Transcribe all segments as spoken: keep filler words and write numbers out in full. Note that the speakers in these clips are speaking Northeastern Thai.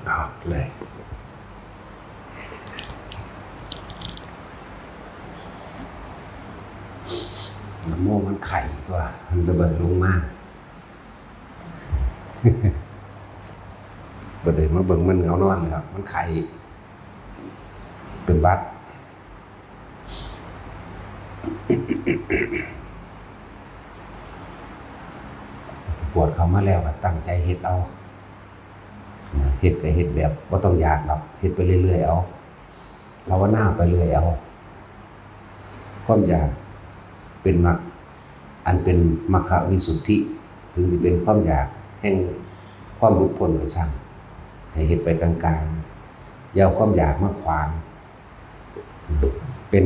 เอาเลย น้ำโมมันไข่ตัว มันระเบิดลงมา บ่ได้มาเบิ่งมันเหงานอนครับ มันไข่ เป็นหวัด ปวดเข้ามาแล้วก็ตั้งใจเฮ็ดเอา เฮ็ดก็เฮ็ดแบบบ่ต้องอยากดอก เฮ็ดไปเรื่อยๆเอา ภาวนาไปเรื่อยเอา ความอยากเป็นมรรค อันเป็นมรรควิสุทธิ ถึงสิเป็นความอยากแห่งความหลุดพ้นก็ช่าง ให้เฮ็ดไปกลางๆ อย่าเอาความอยากมาขวาง เป็น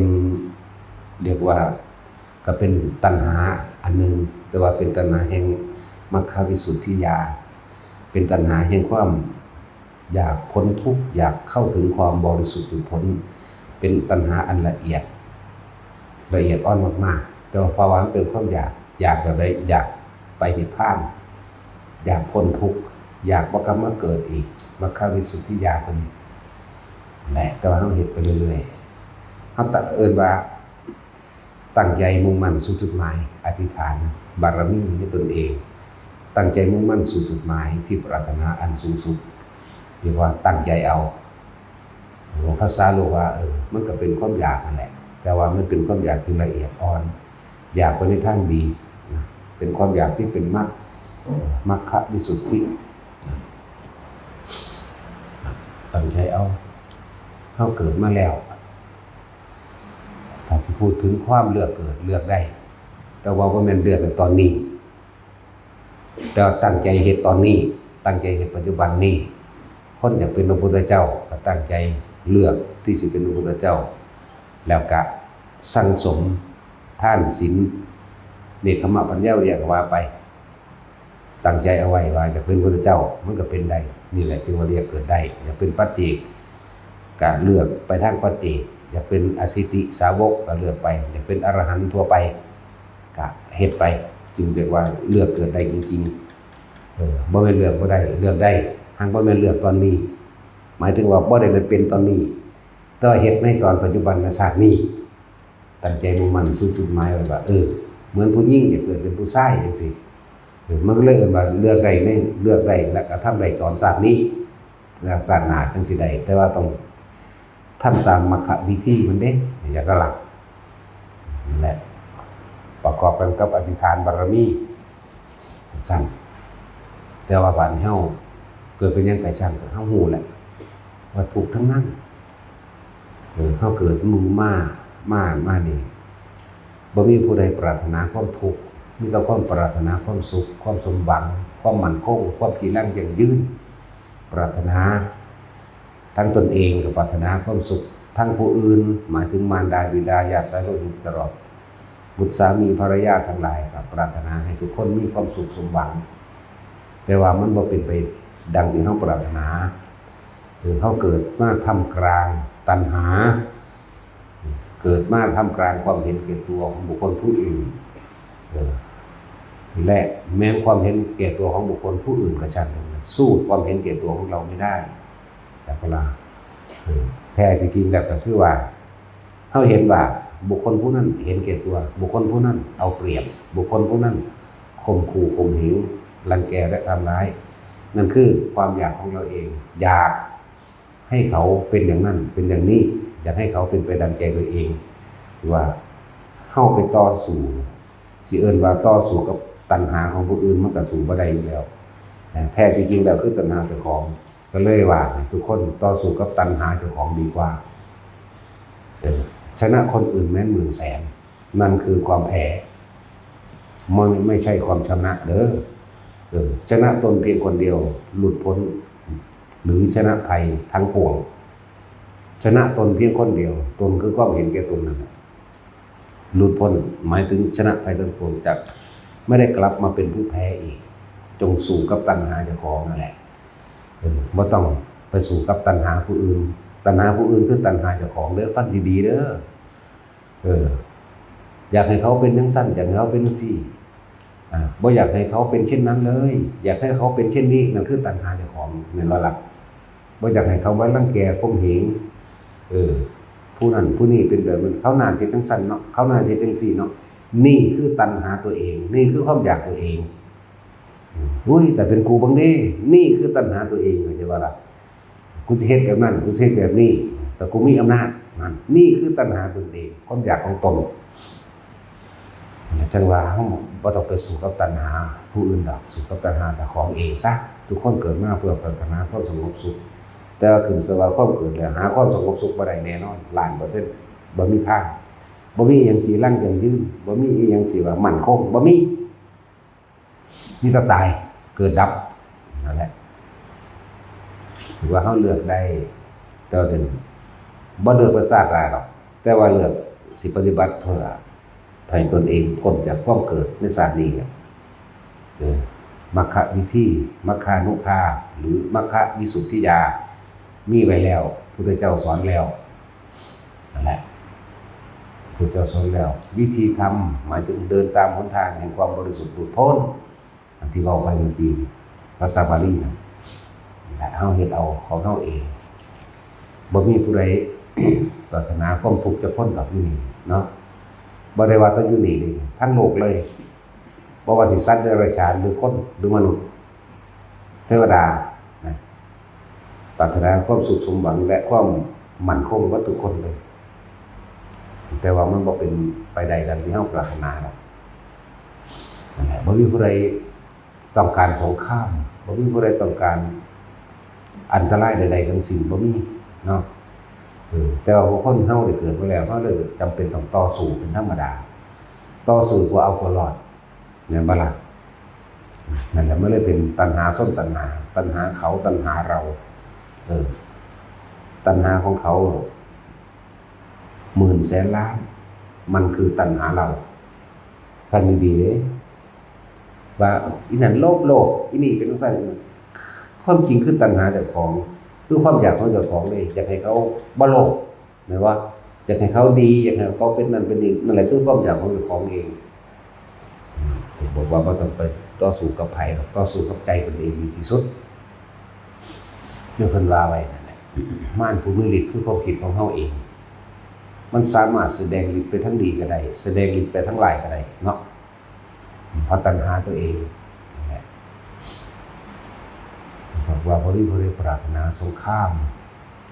เรียกว่า ก็เป็นตัณหาอันหนึ่ง แต่ว่าเป็นตัณหาแห่งมรรควิสุทธิญาณ เป็นตัณหาแห่งความอยากพ้นทุกข์ อยากเข้าถึงความบริสุทธิ์หลุดพ้น เป็นตัณหาอันละเอียด ละเอียดอ่อนมากๆ แต่ว่าเพราะว่ามันเป็นความอยาก อยากแบบใด อยากไปนิพพาน อยากพ้นทุกข์ อยากบ่กลับมาเกิดอีก มรรควิสุทธิญาณตัวนี้แหละ แต่ว่าเราเฮ็ดไปเรื่อยๆ เราตะเอิ้นว่า ตั้งใจมุ่งมั่นสู่จุดหมาย อธิษฐานบารมีในตนเอง ตั้งใจมุ่งมั่นสู่จุดหมายที่ปรารถนาอันสูงสุด เรียกว่าตั้งใจเอา ภาษาโลกว่า เออ มันก็เป็นความอยากนั่นแหละ แต่ว่ามันเป็นความอยากที่ละเอียดอ่อน อยากไปในทางดีนะ เป็นความอยากที่เป็นมรรค มรรควิสุทธิ ตั้งใจเอา เราเกิดมาแล้ว ถ้าสิพูดถึงความเลือกเกิด เลือกได้ แต่ว่าบ่แม่นเลือกในตอนนี้ แต่ว่าตั้งใจเฮ็ดตอนนี้ ตั้งใจเฮ็ดปัจจุบันนี้ คนอยากเป็นพระพุทธเจ้า ก็ตั้งใจเลือกที่สิเป็นพระพุทธเจ้า แล้วก็สั่งสมทานศีล เนกขัมมะ ปัญญา วิริยะ ก็ว่าไป ตั้งใจเอาไว้ว่าอยากเป็นพระพุทธเจ้า มันก็เป็นได้ นี่แหละจึงว่าเรียกเกิดได้ อยากเป็นปัจเจก ก็เลือกไปทางปัจเจก อยากเป็นอสิติสาวกก็เลือกไป อยากเป็นอรหันต์ทั่วไป ก็เฮ็ดไป จึงเรียกว่าเลือกเกิดได้จริงๆ เออ บ่แม่นเลือกบ่ได้ เลือกได้ หากบ่แม่นเลือกตอนนี้ หมายถึงว่าบ่ได้แม่นเป็นตอนนี้ แต่ว่าเฮ็ดในตอนปัจจุบันชาตินี้ ตั้งใจมุ่งมั่นสู่จุดหมายไว้ว่า เออ เหมือนผู้หญิงจะเกิดเป็นผู้ชายจังซี้ เออ มันก็เลยเอิ้นว่าเลือกได้ใน เลือกได้และกระทำได้ตอนชาตินี้ และชาติหน้าจังสิได้ แต่ว่าต้องทำตามมรรควิธีมันเด้ อย่ากะลัก นั่นแหละ ประกอบกันกับอธิษฐานบารมี จังซั่น แต่ว่าบาดนี้เฮาเกิดเป็นหยังไปซั่น ก็เฮาฮู้แหละ ว่าทุกข์ทั้งนั้น เออ เฮาเกิดมา มา มานี่ บ่มีผู้ใดปรารถนาความทุกข์ มีแต่ความปรารถนาความสุข ความสมหวัง ความมั่นคง ความจีรังยั่งยืน ปรารถนาทั้งตนเองก็ปรารถนาความสุข ทั้งผู้อื่น หมายถึงมารดาบิดา ญาติสายโลหิต ตลอดบุตรสามีภรรยาทั้งหลาย ก็ปรารถนาให้ทุกคนมีความสุขสมหวัง แต่ว่ามันบ่เป็นไปดังที่เฮาปรารถนา เออ เฮาเกิดมาท่ามกลางตัณหา เกิดมาท่ามกลางความเห็นแก่ตัวของบุคคลผู้อื่น เออ และแม้ความเห็นแก่ตัวของบุคคลผู้อื่นก็ช่างเถอะ สู้ความเห็นแก่ตัวของเราไม่ได้ แล้วก็ละ เออ แท้ที่จริงแล้วก็คือว่า เฮาเห็นว่าบุคคลผู้นั้นเห็นแก่ตัว บุคคลผู้นั้นเอาเปรียบ บุคคลผู้นั้นข่มขู่ข่มเหง รังแกและทำร้าย นั่นคือความอยากของเราเอง อยากให้เขาเป็นอย่างนั้น เป็นอย่างนี้ อยากให้เขาเป็นไปดังใจตัวเอง ว่าเฮาไปต่อสู้ ที่เอิ้นว่าต่อสู้กับตัณหาของผู้อื่น มันก็สู้บ่ได้อยู่แล้ว แท้ที่จริงแล้วคือตัณหาเจ้าของ ก็เลยว่าให้ทุกคนต่อสู้กับตัณหาเจ้าของดีกว่า เออ ชนะคนอื่นแม้นหมื่นแสน นั่นคือความแพ้ มันไม่ใช่ความชนะเด้อ เออ ชนะตนเพียงคนเดียว หลุดพ้น หรือชนะภัยทั้งปวง ชนะตนเพียงคนเดียว ตนคือความเห็นแก่ตนนั่นแหละ หลุดพ้น หมายถึงชนะภัยทั้งปวง จะไม่ได้กลับมาเป็นผู้แพ้อีก จงสู้กับตัณหาเจ้าของนั่นแหละ เออ บ่ต้องไปสู้กับตัณหาผู้อื่น ตัณหาผู้อื่นคือตัณหาเจ้าของเด้อ ฟังดีๆเด้อ เออ อยากให้เขาเป็นจังซั่น อยากให้เขาเป็นจังซี่ อ่า บ่อยากให้เขาเป็นเช่นนั้นเลย อยากให้เขาเป็นเช่นนี้ นั่นคือตัณหาเจ้าของ แม่นบ่ล่ะ? บ่อยากให้เขามารังแกข่มเหง เออ ผู้นั้นผู้นี้เป็นแบบนั้น เขาน่าสิจังซั่นเนาะ เขาน่าสิจังซี่เนาะ นี่คือตัณหาตัวเอง นี่คือความอยากตัวเอง อุ้ย แต่เป็นกูเบิ่งเด้ นี่คือตัณหาตัวเอง เข้าใจบ่ล่ะ? กูสิเฮ็ดแบบนั้น กูสิเฮ็ดแบบนี้ แต่กูมีอำนาจ นั่น นี่คือตัณหาตัวเอง ความอยากของตน จั่งว่าเฮาบ่ต้องไปสู้กับตัณหาผู้อื่นดอก สู้กับตัณหาเจ้าของเองซะ ทุกคนเกิดมาเพื่อปรารถนาความสงบสุข แต่ว่าขึ้นชื่อว่าความเกิดแล้วหาความสงบสุขบ่ได้แน่นอน ล้านเปอร์เซ็นต์ บ่มีทาง บ่มีอิหยังจีรังยั่งยืน บ่มีอิหยังสิว่ามั่นคง บ่มี มีแต่ตาย เกิดดับ นั่นแหละ ถือว่าเฮาเลือกได้ แต่ว่าเป็น บ่เลือกเพื่อชาติหน้าดอก แต่ว่าเลือกสิปฏิบัติเพื่อให้ตนเองพ้นจากความเกิดในชาตินี้อะ เออ มัคควิธี มัคคานุคา หรือมัคควิสุทธิญาณ มีไว้แล้ว พุทธเจ้าสอนแล้ว นั่นแหละ พุทธเจ้าสอนแล้ว วิธีธรรม หมายถึงเดินตามหนทางแห่งความบริสุทธิ์หลุดพ้น อันที่เว้าไปเมื่อกี้ ภาษาบาลีนะ นั่นแหละ เฮาเฮ็ดเอาของเฮาเอง บ่มีผู้ใด ปรารถนาความทุกข์จักคนดอกอยู่นี่เนาะ บ่ได้ว่าแต่อยู่นี่เด้ ทั้งโลกเลย บ่ว่าสิสัตว์เดรัจฉาน หรือคน หรือมนุษย์ เทวดา นะ ปรารถนาความสุขสมหวังและความมั่นคงเบิดทุกคนเลย แต่ว่ามันบ่เป็นไปได้ดังที่เฮาปรารถนาดอก นั่นแหละ บ่มีผู้ใดต้องการสงคราม บ่มีผู้ใดต้องการอันตรายใดๆทั้งสิ้น บ่มีเนาะ เออ แต่ว่าคนเฮาได้เกิดมาแล้ว เฮาเลยจำเป็นต้องต่อสู้เป็นธรรมดา ต่อสู้เพื่อเอาตัวรอด แม่นบ่ล่ะ? นั่นแหละ มันเลยเป็นตัณหาชนตัณหา ตัณหาเขา ตัณหาเรา เออ ตัณหาของเขาหมื่นแสนล้าน มันคือตัณหาเรา ฟังดีๆเด้ ว่าอีนั่นโลภโลภ อีนี่เป็นจั่งซั้น ความจริงคือตัณหาเจ้าของ คือความอยากของเจ้าของเลย อยากให้เขาบ่โลภ แม่นบ่? อยากให้เขาดี อยากให้เขาเป็นนั่นเป็นนี่ นั่นแหละคือความอยากของเจ้าของเอง ถึงบอกว่าบ่ต้องไปต่อสู้กับไผดอก ต่อสู้กับใจตนเองดีที่สุด คือเพิ่นว่าไว้นั่นแหละ มารผู้มีฤทธิ์คือความคิดของเฮาเอง มันสามารถแสดงฤทธิ์ไปทางดีก็ได้ แสดงฤทธิ์ไปทางร้ายก็ได้เนาะ เพราะตัณหาตัวเองนั่นแหละ บอกว่าบ่มีผู้ใดปรารถนาสงคราม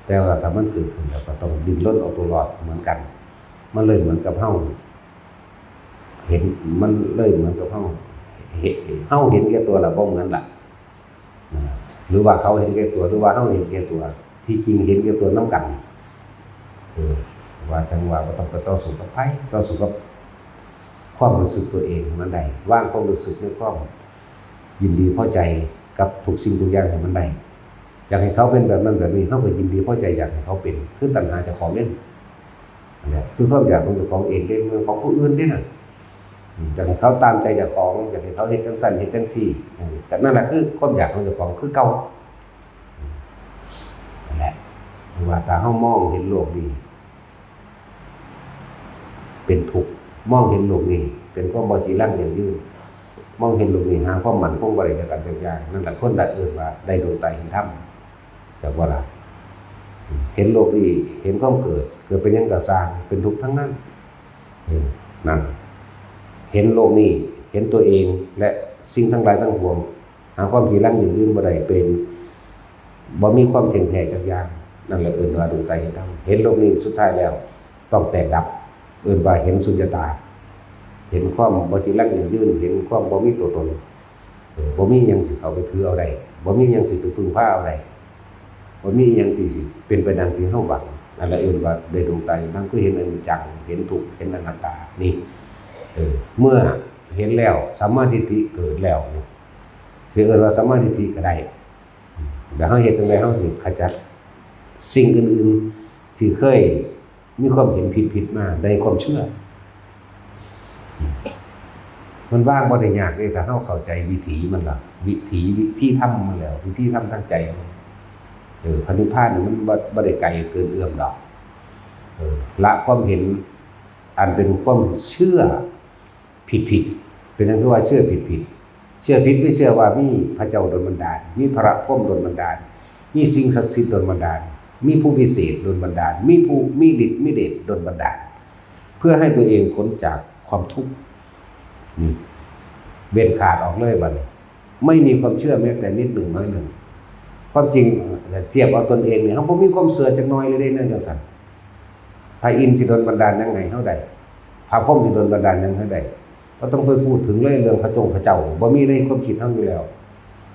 แต่ว่าถ้ามันเกิดขึ้นแล้วก็ต้องดิ้นรนเอาตัวรอดเหมือนกัน มันเลยเหมือนกับเฮาเห็น มันเลยเหมือนกับเฮาเห็น เฮาเห็นแก่ตัวละบ่เหมือนละ นะ หรือว่าเขาเห็นแก่ตัว หรือว่าเฮาเห็นแก่ตัว ที่จริงเห็นแก่ตัวนำกัน เออ ว่าจั่งว่าบ่ต้องไปต่อสู้กับไผ ต่อสู้กับความรู้สึกตัวเองให้มันได้ วางความรู้สึกในความยินดีพอใจกับทุกสิ่งทุกอย่างให้มันได้ อยากให้เขาเป็นแบบนั้นแบบนี้ เฮาก็ยินดีพอใจอยากให้เขาเป็น คือตัณหาเจ้าของเด้ นั่นแหละ คือความอยากของเจ้าของเองเด้ บ่แม่นของผู้อื่นเด้นั่น อืม อยากให้เขาตามใจเจ้าของ อยากให้เขาเฮ็ดจั่งซั้นเฮ็ดจั่งซี้ อืม แต่นั่นแหละคือความอยากของเจ้าของคือเก่า อืม นั่นแหละ คือว่าถ้าเฮามองเห็นโลกนี้เป็นทุกข์ มองเห็นโลกนี้เป็นความบ่จีรังยั่งยืน มองเห็นโลกนี้หาความมั่นคงบ่ได้จักอันจักอย่าง นั่นแหละคนละเอิ้นว่าได้ดวงตาเห็นธรรม จักบ่ล่ะ เห็นโลกนี้ เห็นความเกิด เกิดเป็นหยังก็ซ่าง เป็นทุกข์ทั้งนั้น เออ นั่น เห็นโลกนี้ เห็นตัวเอง และสิ่งทั้งหลายทั้งปวง หาความจีรังยั่งยืนบ่ได้ เป็น บ่มีความเที่ยงแท้จักอย่าง นั่นแหละเอิ้นว่าดวงตาเห็นธรรม เห็นโลกนี้สุดท้ายแล้วต้องแตกดับ เอิ้นว่าเห็นสุญญตา เห็นความบ่จีรังยั่งยืน เห็นความบ่มีตัวตน เออ บ่มีหยังสิเข้าไปถือเอาได้ บ่มีหยังสิไปพึ่งพาเอาได้ บ่มีหยังที่สิเป็นไปดังที่เฮาหวัง นั่นแหละเอิ้นว่าได้ดวงตาเห็นธรรม คือเห็นอนิจจัง เห็นทุกข์ เห็นอนัตตา นี่ เออ เมื่อเห็นแล้ว สัมมาทิฏฐิเกิดแล้วนี่ สิเอิ้นว่าสัมมาทิฏฐิก็ได้ แล้วเฮาเฮ็ดจั่งใด เฮาสิขจัดสิ่งอื่นๆ ที่เคย มีความเห็นผิดๆ มาในความเชื่อ มันวางบ่ได้ยากเด้ ถ้าเฮาเข้าใจวิถีมันล่ะ วิถี วิธีธรรมมันแล้ว วิธีธรรมทางใจมัน เออ พระนิพพานนี่มันบ่ บ่ได้ไกลเกินเอื้อมดอก เออ ละความเห็นอันเป็นความเชื่อผิด เป็นหยังคือว่าเชื่อผิดๆ เชื่อผิดคือเชื่อว่ามีพระเจ้าดลบันดาล มีพระพรหมดลบันดาล มีสิ่งศักดิ์สิทธิ์ดลบันดาล มีผู้วิเศษดลบันดาล มีผู้มีฤทธิ์มีเดชดลบันดาล เพื่อให้ตัวเองพ้นจากความทุกข์ นี่ เว้นขาดออกเลยบัดนี้ ไม่มีความเชื่อแม้แต่นิดหนึ่งน้อยหนึ่ง ความจริงเทียบเอาตนเองนี่ เฮาบ่มีความเชื่อจักหน่อยเลยเด้ แนวจังซั่น พระอินทร์สิดลบันดาลหยังให้เฮาได้ พระพรหมสิดลบันดาลหยังให้ได้ บ่ต้องไปพูดถึงเลยเรื่องพระจงพระเจ้า บ่มีในความคิดเฮาอยู่แล้ว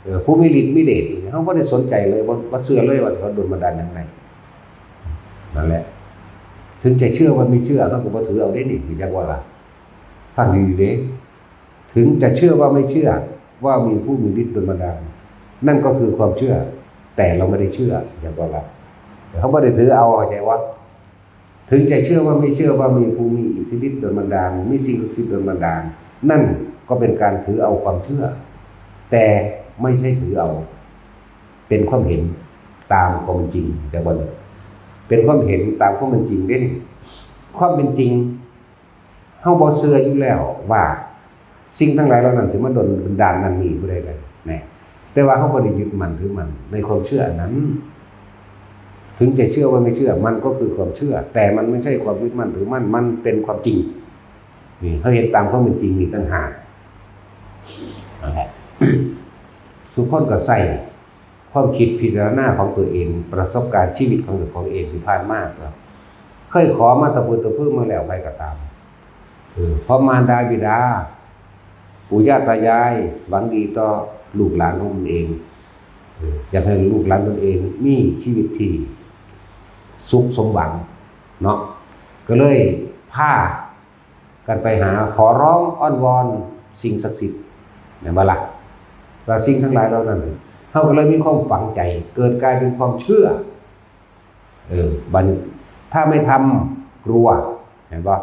เออ ผู้มีฤทธิ์มีเดชนี่ เฮาบ่ได้สนใจเลย บ่ บ่เชื่อเลยว่าเขาดลบันดาลหยังให้ นั่นแหละ ถึงจะเชื่อว่าไม่เชื่อ เฮาก็บ่ถือเอาเด้นี่ รู้จักว่าล่ะ ฟังดีๆเด้ ถึงจะเชื่อว่าไม่เชื่อ ว่ามีผู้มีฤทธิ์ดลบันดาล นั่นก็คือความเชื่อ แต่เราไม่ได้เชื่อ รู้จักว่าล่ะ เฮาบ่ได้ถือเอา เข้าใจบ่ ถึงจะเชื่อว่าไม่เชื่อว่ามีผู้มีอิทธิฤทธิ์ดลบันดาล มีสิ่งศักดิ์สิทธิ์ดลบันดาล นั่นก็เป็นการถือเอาความเชื่อ แต่ไม่ใช่ถือเอา เป็นความเห็นตามความเป็นจริง เข้าใจบ่ เป็นความเห็นตามความเป็นจริงเด้นี่ ความเป็นจริง เฮาบ่เชื่ออยู่แล้วว่าสิ่งทั้งหลายเหล่านั้นสิมาดลบันดาลนั่นนี่ผู้ใดเลย แหม แต่ว่าเฮาบ่ได้ยึดมั่นถือมั่นในความเชื่ออันนั้น ถึงจะเชื่อว่าไม่เชื่อ มันก็คือความเชื่อ แต่มันไม่ใช่ความยึดมั่นถือมั่น มันเป็นความจริง นี่ เฮาเห็นตามความเป็นจริงนี่ต่างหาก นั่นแหละ สุคนก็ใส่ความคิดพิจารณาของตัวเอง ประสบการณ์ชีวิตของตัวของเองที่ผ่านมาครับ เคยขอมาตะพื้นตะพื้นมาแล้ว ใครก็ตาม เออ เพราะมารดาบิดา ปู่ย่าตายาย หวังดีต่อลูกหลานของตนเอง เออ อยากให้ลูกหลานตนเองมีชีวิตที่สุขสมหวัง เนาะ ก็เลยพากันไปหาขอร้องอ้อนวอนสิ่งศักดิ์สิทธิ์ แม่นบ่ล่ะ ว่าสิ่งทั้งหลายเหล่านั้น เฮาก็เลยมีความฝังใจ เกิดกลายเป็นความเชื่อ เออ บัดนี้ ถ้าไม่ทำ กลัว แม่นบ่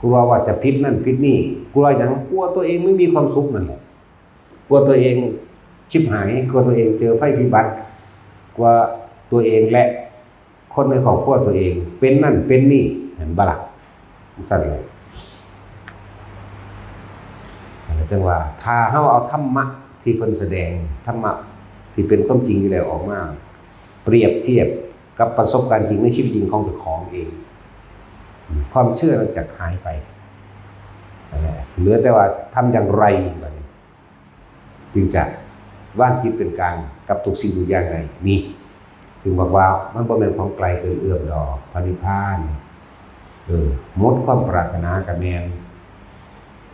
กลัวว่าจะผิดนั่นผิดนี่ กลัวหยัง กลัวตัวเองไม่มีความสุขนั่นแหละ กลัวตัวเองชิบหาย กลัวตัวเองเจอภัยพิบัติ กลัวตัวเองและคนในครอบครัวตัวเองเป็นนั่นเป็นนี่ แม่นบ่ล่ะ จั่งซั่นแหละ จั่งว่า ถ้าเฮาเอาธรรมะที่เพิ่นแสดง ธรรมะที่เป็นความจริงอยู่แล้วออกมา เปรียบเทียบกับประสบการณ์จริงในชีวิตจริงของเจ้าของเอง ความเชื่อนั้นจะหายไป เหลือแต่ว่าทำอย่างไรบัดนี้ จึงจะวางจิตเป็นกลางกับทุกสิ่งทุกอย่างได้ นี่ จึงบอกว่ามันบ่แม่นของไกลเกินเอื้อมดอก พระนิพพาน เออ หมดความปรารถนาก็แม่น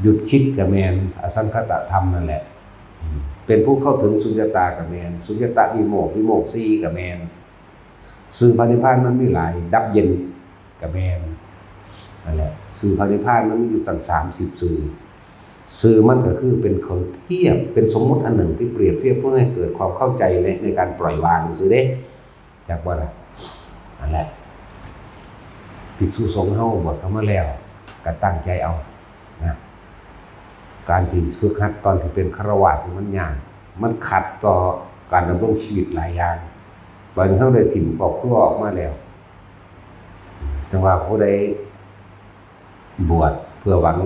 หยุดคิดก็แม่น อสังขตธรรมนั่นแหละ อืม เป็นผู้เข้าถึงสุญญตาก็แม่น สุญญตวิโมกข์ วิโมกข์สี่ก็แม่น ชื่อพระนิพพานมันมีหลาย ดับเย็นก็แม่น นั่นแหละ ชื่อพระนิพพานมันมีอยู่ตั้งสามสิบชื่อ ชื่อมันก็คือเป็นเครื่องเทียบ เป็นสมมุติอันหนึ่งที่เปรียบเทียบเพื่อให้เกิดความเข้าใจใน ในการปล่อยวางซื่อเด้ จักว่าล่ะ นั่นแหละ ภิกษุสงฆ์เฮาบวชเข้ามาแล้ว ก็ตั้งใจเอา นะ การสิฝึกหัดตอนที่เป็นฆราวาสนี่มันยาก มันขัดต่อการดำรงชีวิตหลายอย่าง บัดนี้เฮาได้ถิ่มครอบครัวออกมาแล้ว จั่งว่าผู้ใดบวชเพื่อหวัง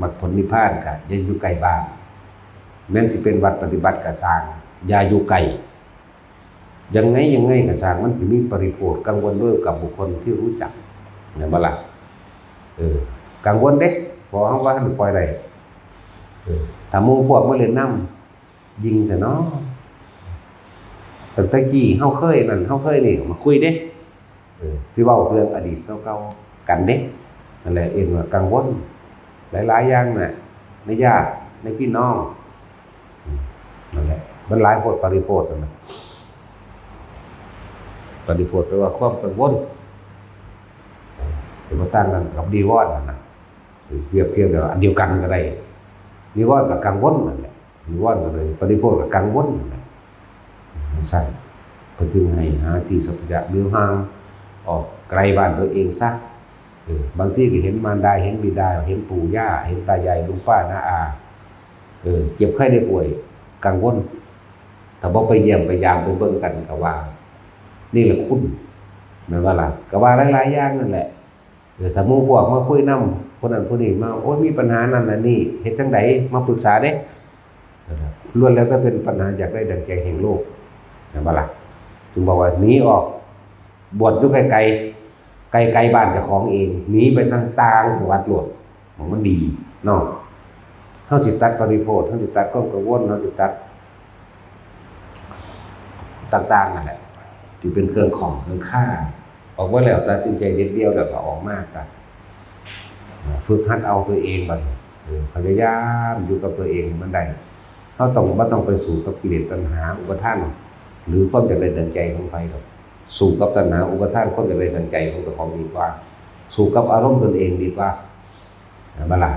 มรรคผลนิพพานก็อย่าอยู่ใกล้บ้าน แม้นสิเป็นวัดปฏิบัติก็ซ่าง อย่าอยู่ใกล้ ยังไงยังไงก็ซ่าง มันสิมีปริโภทกังวลด้วยกับบุคคลที่รู้จัก แม่นบ่ล่ะ เออ กังวลเด้ เพราะเฮาว่าทันปล่อยได้ เออ ถ้าหมู่พวกมาเล่นนำ ยิ่งแต่น้อ ตั้งแต่กี้เฮาเคยนั่น เฮาเคยนี่ มาคุยเด้ เออ สิเว้าเรื่องอดีตเก่าๆ กันเด้ นั่นแหละ เอิ้นว่ากังวล หลายๆ อย่างน่ะ ในญาติ ในพี่น้อง อืม นั่นแหละ มันหลายโพด ปริโภทนั่นน่ะ ปริโภทแปลว่าความกังวล เออ สิบ่ต่างกันกับนิวรณ์นั่นน่ะ เออ เปรียบเทียบแล้วอันเดียวกันก็ได้ นิวรณ์กับกังวลนั่นแหละ นิวรณ์ก็เลย ปริโภทกับกังวลนั่นแหละ จั่งซั่น เพิ่นจึงให้หาที่สัพพะยะ หรือห่างออกไกลบ้านตัวเองซะ เออ บางทีก็เห็นมารดา เห็นบิดา เห็นปู่ย่า เห็นตายาย ลุงป้าน้าอา เออ เจ็บไข้ได้ป่วย กังวล ถ้าบ่ไปเยี่ยมไปยามไปเบิ่งกันก็ว่า นี่แหละคุณ แม่นบ่ล่ะ ก็ว่าหลายๆ อย่างนั่นแหละ เออ ถ้าหมู่พวกมาคุยนำ คนนั้นคนนี้มา โอ้ย มีปัญหานั่นนั่นนี่ เฮ็ดจั่งใด มาปรึกษาเด้ ล้วนแล้วแต่เป็นปัญหาอยากได้ดังใจแห่งโลก เห็นบ่ล่ะ จึงบอกว่าหนีออก บวชอยู่ไกลๆ ไกลๆบ้านเจ้าของเอง หนีไปทางต่างจังหวัดโลด มันดีเนาะ เฮาสิตัดปริโภท เฮาสิตัดความกังวล เฮาสิตัด ต่างๆนั่นแหละ ที่เป็นเครื่องข้องเครื่องคา ออกมาแล้วตัดสินใจเด็ดเดี่ยวแล้วก็ออกมาตัด ฝึกหัดเอาตัวเองบัดนี้ เออ พยายามอยู่กับตัวเองให้มันได้ เฮาต้อง บ่ต้องไปสู้กับกิเลสตัณหาอุปาทาน หรือความอยากได้ดังใจของไผดอก สู้กับตัณหาอุปาทานความอยากได้ดังใจของเจ้าของดีกว่า สู้กับอารมณ์ตนเองดีกว่า เห็นบ่ล่ะ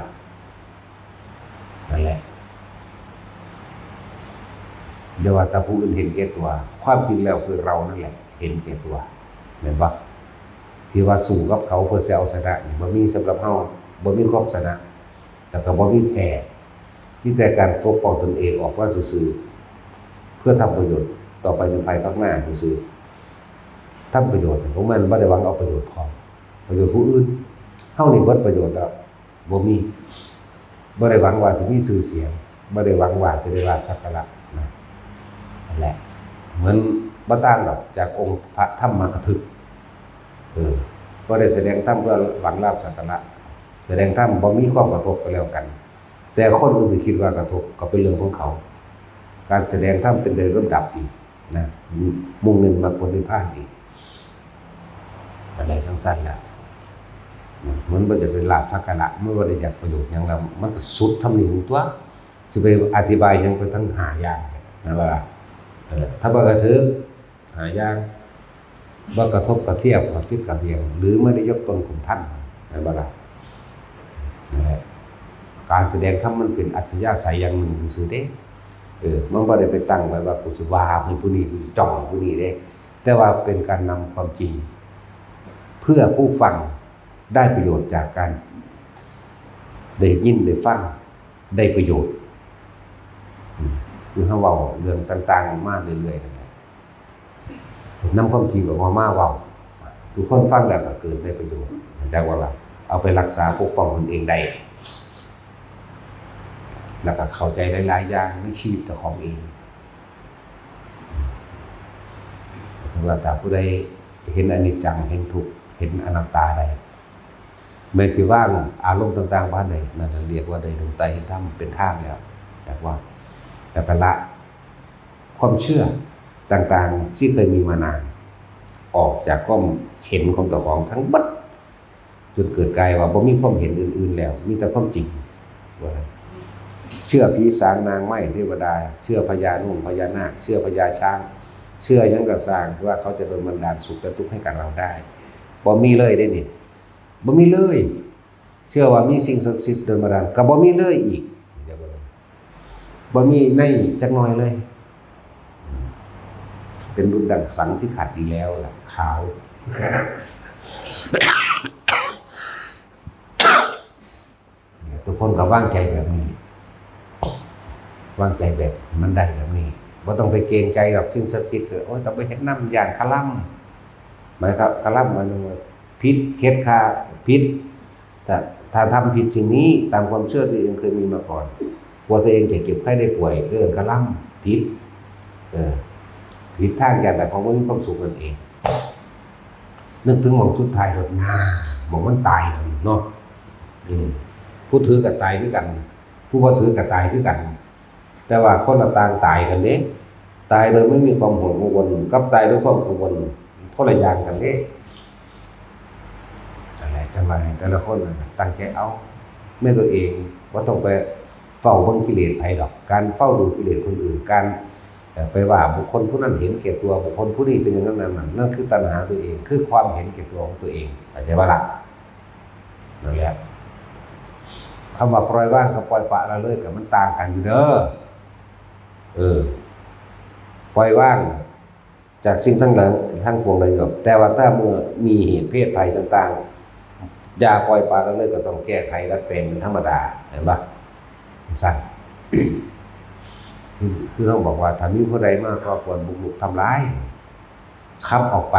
นั่นแหละ อย่าว่าแต่ผู้อื่นเห็นแก่ตัว ความจริงแล้วคือเรานั่นแหละ เห็นแก่ตัว แม่นบ่ ที่ว่าสู้กับเขาเพื่อสิเอาชนะนี่ บ่มีสำหรับเฮา บ่มีความชนะ แล้วก็บ่มีแพ้ มีแต่การปกป้องตนเองออกมาซื่อๆ เพื่อทำประโยชน์ต่อไปในภายภาคหน้าซื่อๆ ทำประโยชน์ของมัน บ่ได้หวังเอาประโยชน์ของ ประโยชน์ผู้อื่น เฮานี่เบิดประโยชน์แล้ว บ่มี บ่ได้หวังว่าสิมีชื่อเสียง บ่ได้หวังว่าสิได้ลาภสักการะนะ นั่นแหละ เหมือนบ่ต่างดอกจากองค์พระธรรมกถึก เออ บ่ได้แสดงธรรมเพื่อหวังลาภสักการะ แสดงธรรมบ่มีความกระทบก็แล้วกัน แต่คนอื่นสิคิดว่ากระทบก็เป็นเรื่องของเขา การแสดงธรรมเป็นโดยลำดับอีกนะ มุ่งเน้นมรรคผลนิพพานอีก อะไรจั่งซั่นล่ะ มันบ่ได้เป็นลาภสักการะ มันบ่ได้อยากประโยชน์หยังแล้ว มันก็สุดทำนี่ตัว สิไปอธิบายหยังไปทั้งห้าอย่างนั่นล่ะ เออ ถ้าบ่กระเถิบห้าอย่าง บ่กระทบกระเทียบกระฟิดกระเบียง หรือไม่ได้ยกตนข่มท่าน แม่นบ่ล่ะ นั่นแหละ การแสดงธรรมมันเป็นอัธยาศัยอย่างหนึ่งซื่อๆเด้ เออ มันบ่ได้ไปตั้งไว้ว่ากูสิว่าให้ผู้นี้ กูสิจ้องผู้นี้เด้ แต่ว่าเป็นการนำความจริง เพื่อผู้ฟังได้ประโยชน์จากการได้ยินได้ฟัง ได้ประโยชน์ อืม คือเฮาเว้าเรื่องต่างๆมาเรื่อยๆนั่นแหละ นำความจริงออกมา มาเว้า ทุกคนฟังแล้วก็เกิดได้ประโยชน์ เข้าใจบ่ล่ะ เอาไปรักษาปกป้องตนเองได้ แล้วก็เข้าใจหลายๆอย่างในชีวิตเจ้าของเอง สำหรับถ้าผู้ใดเห็นอนิจจัง เห็นทุกข์ เห็นอนัตตาได้ แม้สิวางอารมณ์ต่างๆบ่ทันได้ นั่นน่ะเรียกว่าได้ดวงตาเห็นธรรมเป็นทางแล้ว แต่ว่า แล้วก็ละความเชื่อต่างๆที่เคยมีมานาน ออกจากความเห็นของเจ้าของทั้งหมด จนเกิดกลายว่าบ่มีความเห็นอื่นๆแล้ว มีแต่ความจริง ว่า เชื่อผีสางนางไม้เทวดา เชื่อพญานุ่งพญานาค เชื่อพญาช้าง เชื่อหยังก็ซ่างว่าเขาจะดลบันดาลสุขและทุกข์ให้กับเราได้ บ่มีเลยเด้นี่ บ่มีเลย เชื่อว่ามีสิ่งศักดิ์สิทธิ์ดลบันดาล ก็บ่มีเลยอีก บ่มีในจักหน่อยเลย เป็นดุจดั่งสังที่ขาดดีแล้วล่ะ ขาว ทุกคนก็วางใจแบบนี้ วางใจแบบมันได้แบบนี้ บ่ต้องไปเกรงใจดอกสิ่งศักดิ์สิทธิ์ โอ้ย ต้องไปเฮ็ดนำ ย้านคาลำ หมายความ คาลำหมายถึงว่าผิด เข็ดขา ผิด ถ้า ถ้าทำผิดสิ่งนี้ตามความเชื่อที่ตัวเองเคยมีมาก่อน กลัวตัวเองจะเจ็บไข้ได้ป่วย เรื่องคาลำ ผิด เออ ผิดทาง ย้านแต่ของบ่มีความสุขนั่นเอง นึกถึงหม่องสุดท้ายโลดนา หม่องมันตายนั่นเนาะ อืม ผู้ถือก็ตายคือกัน ผู้บ่ถือก็ตายคือกัน แต่ว่าคนละต่างตายกันเด้ ตายโดยไม่มีความห่วงกังวล กับตายด้วยความกังวล คนละอย่างกันเด้ นั่นแหละ จั่งว่าให้แต่ละคนน่ะตั้งใจเอาในตัวเอง บ่ต้องไปเฝ้าเบิ่งกิเลสไผดอก การเฝ้าดูกิเลสคนอื่น การ เอ่อ ไปว่าบุคคลผู้นั้นเห็นแก่ตัว บุคคลผู้นี้เป็นอย่างนั้น นั่น นั่น นั่นคือตัณหาตัวเอง คือความเห็นแก่ตัวของตัวเอง เข้าใจบ่ล่ะ นั่นแหละ คำว่าปล่อยวางกับปล่อยปละละเลยก็มันต่างกันอยู่เด้อ เออ ปล่อยวางจากสิ่งทั้งหลายทั้งปวงได้อยู่ แต่ว่าถ้าเมื่อมีเหตุเพศภัยต่างๆ อย่าปล่อยปละละเลย ก็ต้องแก้ไขดัดแปลงเป็นธรรมดา เห็นปะ สั่น คือ คือเขาบอกว่า ถ้ามีผู้ใดมาก่อกวนบุกรุกทำลาย ขับออกไป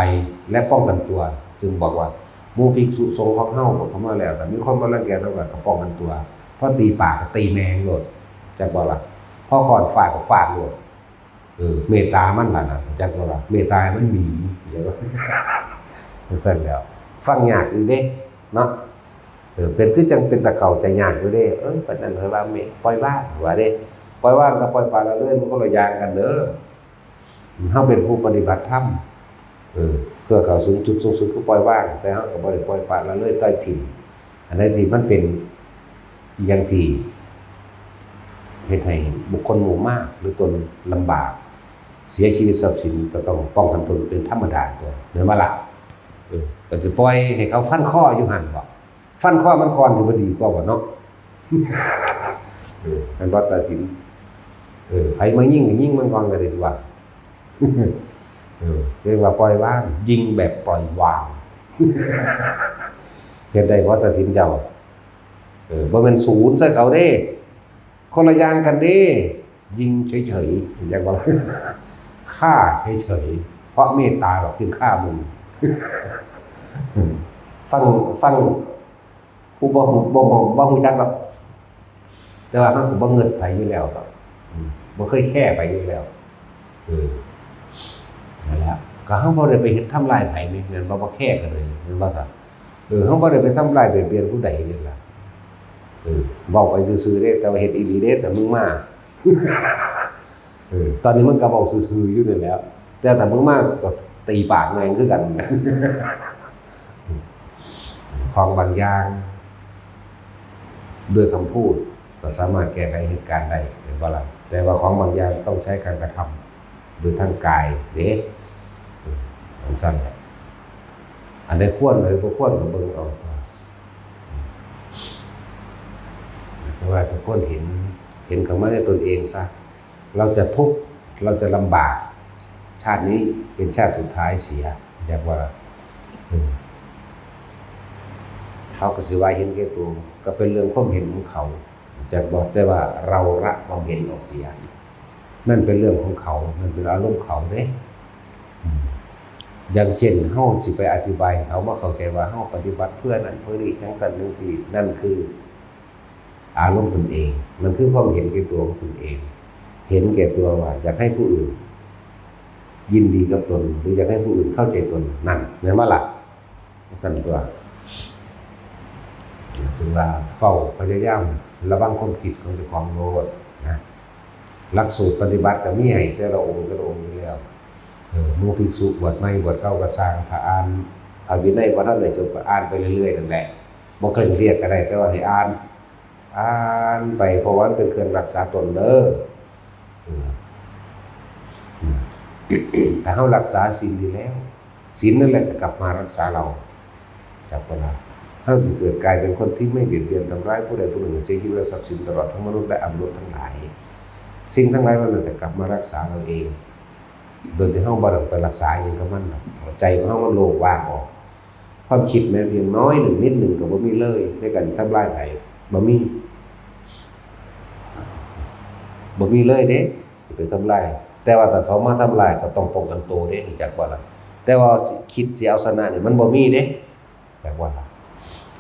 และป้องกันตัว จึงบอกว่า หมู่ภิกษุสงฆ์ของเฮาก็เข้ามาแล้ว แต่มีคนมารังแกเท่ากันก็ป้องกันตัว พอตีปากก็ตีแมงโลด จักบ่ล่ะ พอค้อนฟาดก็ฟาดโลด เออ เมตตามันล่ะนะ จักบ่ล่ะ เมตตามันหนี เดี๋ยว จั่งซั่นแหล้ว ฟังยากอยู่เด้ เนาะ เออ เป็นคือจั่งเป็นตาเข้าใจยากอยู่เด้ เออ ปานนั้นเพิ่นว่าเมต ปล่อยวาง ว่าเด้ ปล่อยวางกับปล่อยปละละเลย มันคนละอย่างกันเด้อ เฮาเป็นผู้ปฏิบัติธรรม เออ เพื่อเข้าถึงจุดสูงสุดคือปล่อยวาง แต่เฮาก็บ่ได้ปล่อยปละละเลย ต่อยถิ่ม อันใดที่มันเป็นอย่างที่เฮ็ดให้บุคคลหมู่มาก หรือตนลำบาก เสียชีวิตทรัพย์สิน ก็ต้องป้องกันตนเป็นธรรมดาตัว แม่นบ่ล่ะ เออ ก็สิปล่อยให้เขาฟันคออยู่หั่นบ่ ฟันคอมันก่อนสิบ่ดีกว่าบ่เนาะ เออ มันบ่ตัดสิน เออ ไผมายิงก็ยิงมันก่อนก็ได้ตัว เออ เรียกว่าปล่อยวาง ยิงแบบปล่อยวาง เฮ็ดได้บ่ตัดสินเจ้า เออ บ่แม่นศูนย์ใส่เขาเด้ คนละอย่างกันเด้ ยิงเฉยๆ อยากว่า ฆ่าเฉยๆ เพราะเมตตาหรอกจึงฆ่ามึง ฟัง ฟัง ผู้บ่ฮู้ บ่ บ่ บ่ฮู้จักหรอก แต่ว่าเฮาก็บ่เงิดไผอยู่แล้วดอก อืม บ่เคยแคร์ไผอยู่แล้ว เออ นั่นแหละ ก็เฮาบ่ได้ไปเฮ็ดทำลายไผนี่ แม่นบ่ บ่แคร์กันเลย แม่นบ่ครับ เออ เฮาบ่ได้ไปทำลายเบียดเบียนผู้ใดนี่ล่ะ เออ เว้าไปซื่อๆเด้ แต่ว่าเฮ็ดอีหลีเด้ แต่มึงมา เออ ตอนนี้มันก็เว้าซื่อๆอยู่นี่แหล้ว แต่ถ้ามึงมาก็ตีปากแม่งคือกัน ของบางอย่าง ด้วยคำพูดก็สามารถแก้ไขเหตุการณ์ได้ แม่นบ่ล่ะ แต่ว่าของบางอย่างต้องใช้การกระทำ โดยทางกายเด้ เออ จั่งซั่นแหละ อันใดควร อันใดบ่ควรก็เบิ่งเอา เพราะว่าทุกคนเห็น เห็นเข้ามาในตนเองซะ เราจะทุกข์ เราจะลำบาก ชาตินี้เป็นชาติสุดท้ายเสีย เรียกว่า เออ เขาก็สิว่าเห็นแก่ตัว ก็เป็นเรื่องความเห็นของเขา จักบ่ แต่ว่าเราละความเห็นออกเสีย นั่นเป็นเรื่องของเขา นั่นเป็นอารมณ์เขาเด้ อืม อย่างเช่น เฮาสิไปอธิบายให้เขามาเข้าใจว่าเฮาปฏิบัติเพื่อนั่นเพื่อนี่ จั่งซั่นจั่งซี้ นั่นคืออารมณ์ตนเอง นั่นคือความเห็นแก่ตัวของตนเอง เห็นแก่ตัวว่าอยากให้ผู้อื่นยินดีกับตน หรืออยากให้ผู้อื่นเข้าใจตน นั่น แม่นบ่ล่ะ จั่งซั่นตัว ถือว่าเฝ้าพยายามระวังความคิดของเจ้าของโลดนะ หลักสูตรปฏิบัติก็มีให้แต่ละองค์แต่ละองค์อยู่แล้ว เออ หมู่ภิกษุบวชใหม่บวชเก่าก็ซ่าง ถ้าอ่านพระวินัยบ่ทันได้จบก็อ่านไปเรื่อยๆนั่นแหละ บ่เคร่งเครียดก็ได้ แต่ว่าให้อ่าน อ่านไป เพราะว่ามันเป็นเครื่องรักษาตนเด้อ เออ อืม ถ้าเฮารักษาศีลดีแล้ว ศีลนั่นแหละจะกลับมารักษาเรา จักบ่ล่ะ เฮาจะเกิดกลายเป็นคนที่ไม่เบียดเบียนทำร้ายผู้ใดผู้หนึ่งให้เสียชีวิตและทรัพย์สินตลอดทั้งมนุษย์และอมนุษย์ทั้งหลาย สิ่งทั้งหลายมันจะกลับมารักษาเราเอง โดยที่เฮาบ่ต้องไปรักษาอิหยังกับมันดอก ใจของเฮามันโล่งว่างออก ความคิดแม้เพียงน้อยหนึ่งนิดหนึ่งก็บ่มีเลยในการทำลายไผ บ่มี บ่มีเลยเด้ สิไปทำลาย แต่ว่าถ้าเขามาทำลายก็ต้องป้องกันตัวเด้ รู้จักบ่ล่ะ แต่ว่าคิดสิเอาชนะนี่มันบ่มีเด้ จักบ่ล่ะ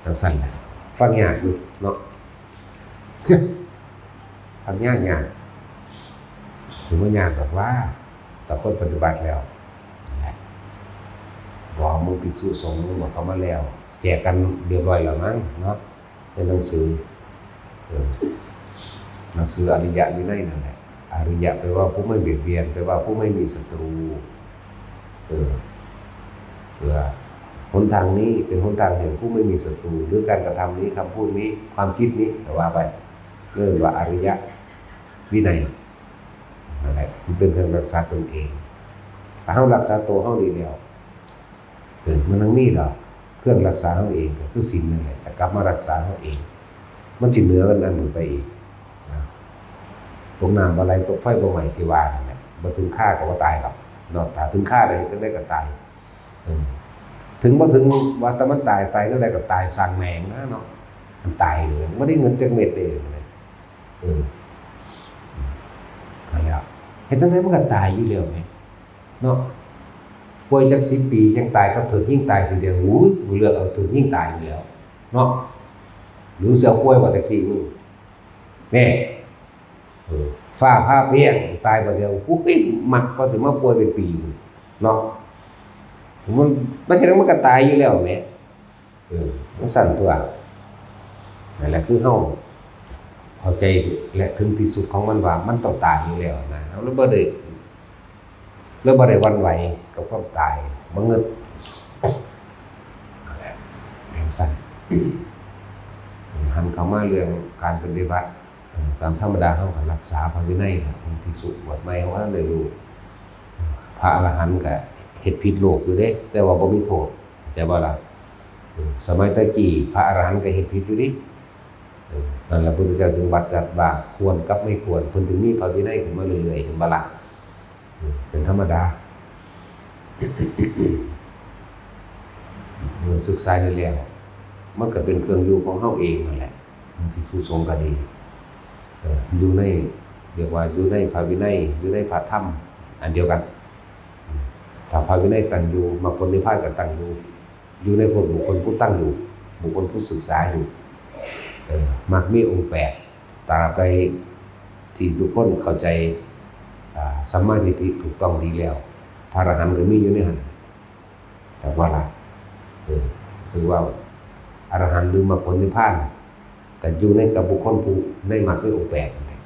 จั่งซั่นแหละ ฟังยากอยู่เนาะ ฟังยากยาก ถือว่ายากแบบว่า แต่คนปฏิบัติแล้ว นั่นแหละ บอกหมู่ภิกษุสงฆ์บอกเขามาแล้ว แจกกันเรียบร้อยแล้วมั้งเนาะ ในหนังสือ เออ หนังสืออริยวินัยนั่นแหละ อริยะแปลว่าผู้ไม่เบียดเบียน แปลว่าผู้ไม่มีศัตรู เออ เพื่อหนทางนี้เป็นหนทางแห่งผู้ไม่มีศัตรู หรือการกระทำนี้ คำพูดนี้ ความคิดนี้ ก็ว่าไป เรียกว่าอริยวินัย นั่นแหละ มันเป็นเครื่องรักษาตนเอง ถ้าเฮารักษาตัวเฮาดีแล้ว เออ มันยังมีดอก เครื่องรักษาเฮาเองก็คือศีลนั่นแหละ จะกลับมารักษาเฮาเอง มันสิเหนือกันอันหนึ่งไปอีกนะ ตกน้ำบ่ไหล ตกไฟบ่ไหม้ที่ว่านั่นแหละ บ่ถึงคาก็บ่ตายดอกเนาะ ถ้าถึงคาได้ จั่งใดก็ตาย เออ ถึงบ่ถึงว่าแต่มันตาย ตายจั่งใดก็ตาย ซ่างแม่งนะเนาะ มันตายเลย บ่ได้เงินจักเม็ดเลย เออ นั่นแหละ เฮ็ดจั่งใดมันก็ตายอยู่แล้วไง เนาะ ป่วยจักสิบปีจั่งตายกับถูกยิงตายทีเดียว โอ้ย กูเลือกเอาถูกยิงตายอยู่แล้ว เนาะ หรือสิเอาป่วยว่าจั่งซี้มึง แน่ เออ ฟ้าผ่าเปรี้ยง ตายบัดเดียว กู เฮ้ย มักก็สิมาป่วยเป็นปี เนาะ มัน มันจั่งใดมันก็ตายอยู่แล้วแหม เออ มันซั่นตั่ว นั่นแหละคือเฮาเข้าใจและถึงที่สุดของมันว่ามันต้องตายอยู่แล้วนะ เฮาเลยบ่ได้ เลยบ่ได้หวั่นไหวกับความตาย บ่งึด นั่นแหละ จั่งซั่น หันเข้ามาเรื่องการปฏิบัติ เอ่อ ตามธรรมดาเฮาก็รักษาพระวินัยล่ะ ภิกษุบวชใหม่เฮาบ่ทันได้รู้ พระอรหันต์ก็เฮ็ดผิดโลกอยู่เด้ แต่ว่าบ่มีโทษ เข้าใจบ่ล่ะ เออ สมัยแต่กี้พระอรหันต์ก็เฮ็ดผิดอยู่เด้ เออ นั่นล่ะพุทธเจ้าจึงบัญญัติว่าควรกับไม่ควร เพิ่นจึงมีพระวินัยขึ้นมาเรื่อยๆ เห็นบ่ล่ะ เออ เป็นธรรมดา เมื่อศึกษาได้แล้ว มันก็เป็นเครื่องอยู่ของเฮาเองนั่นแหละ ภิกษุสงฆ์ก็ดี เอ่อ อยู่ใน เรียกว่าอยู่ในพระวินัย อยู่ในพระธรรม อันเดียวกัน ถ้าพระวินัยตั้งอยู่ มรรคผลนิพพานก็ตั้งอยู่ อยู่ในคนบุคคลผู้ตั้งอยู่ บุคคลผู้ศึกษาอยู่ เอ่อ มรรคมีองค์แปด ตราบใดที่ทุกคนเข้าใจ อ่า สัมมาทิฏฐิถูกต้องดีแล้ว พระอรหันต์ก็มีอยู่ในหั้น แต่ว่าล่ะ เออ คือว่าอรหันต์หรือมรรคผลนิพพาน ก็อยู่ในกับบุคคลผู้ในมรรคมีองค์แปดนั่นแหละ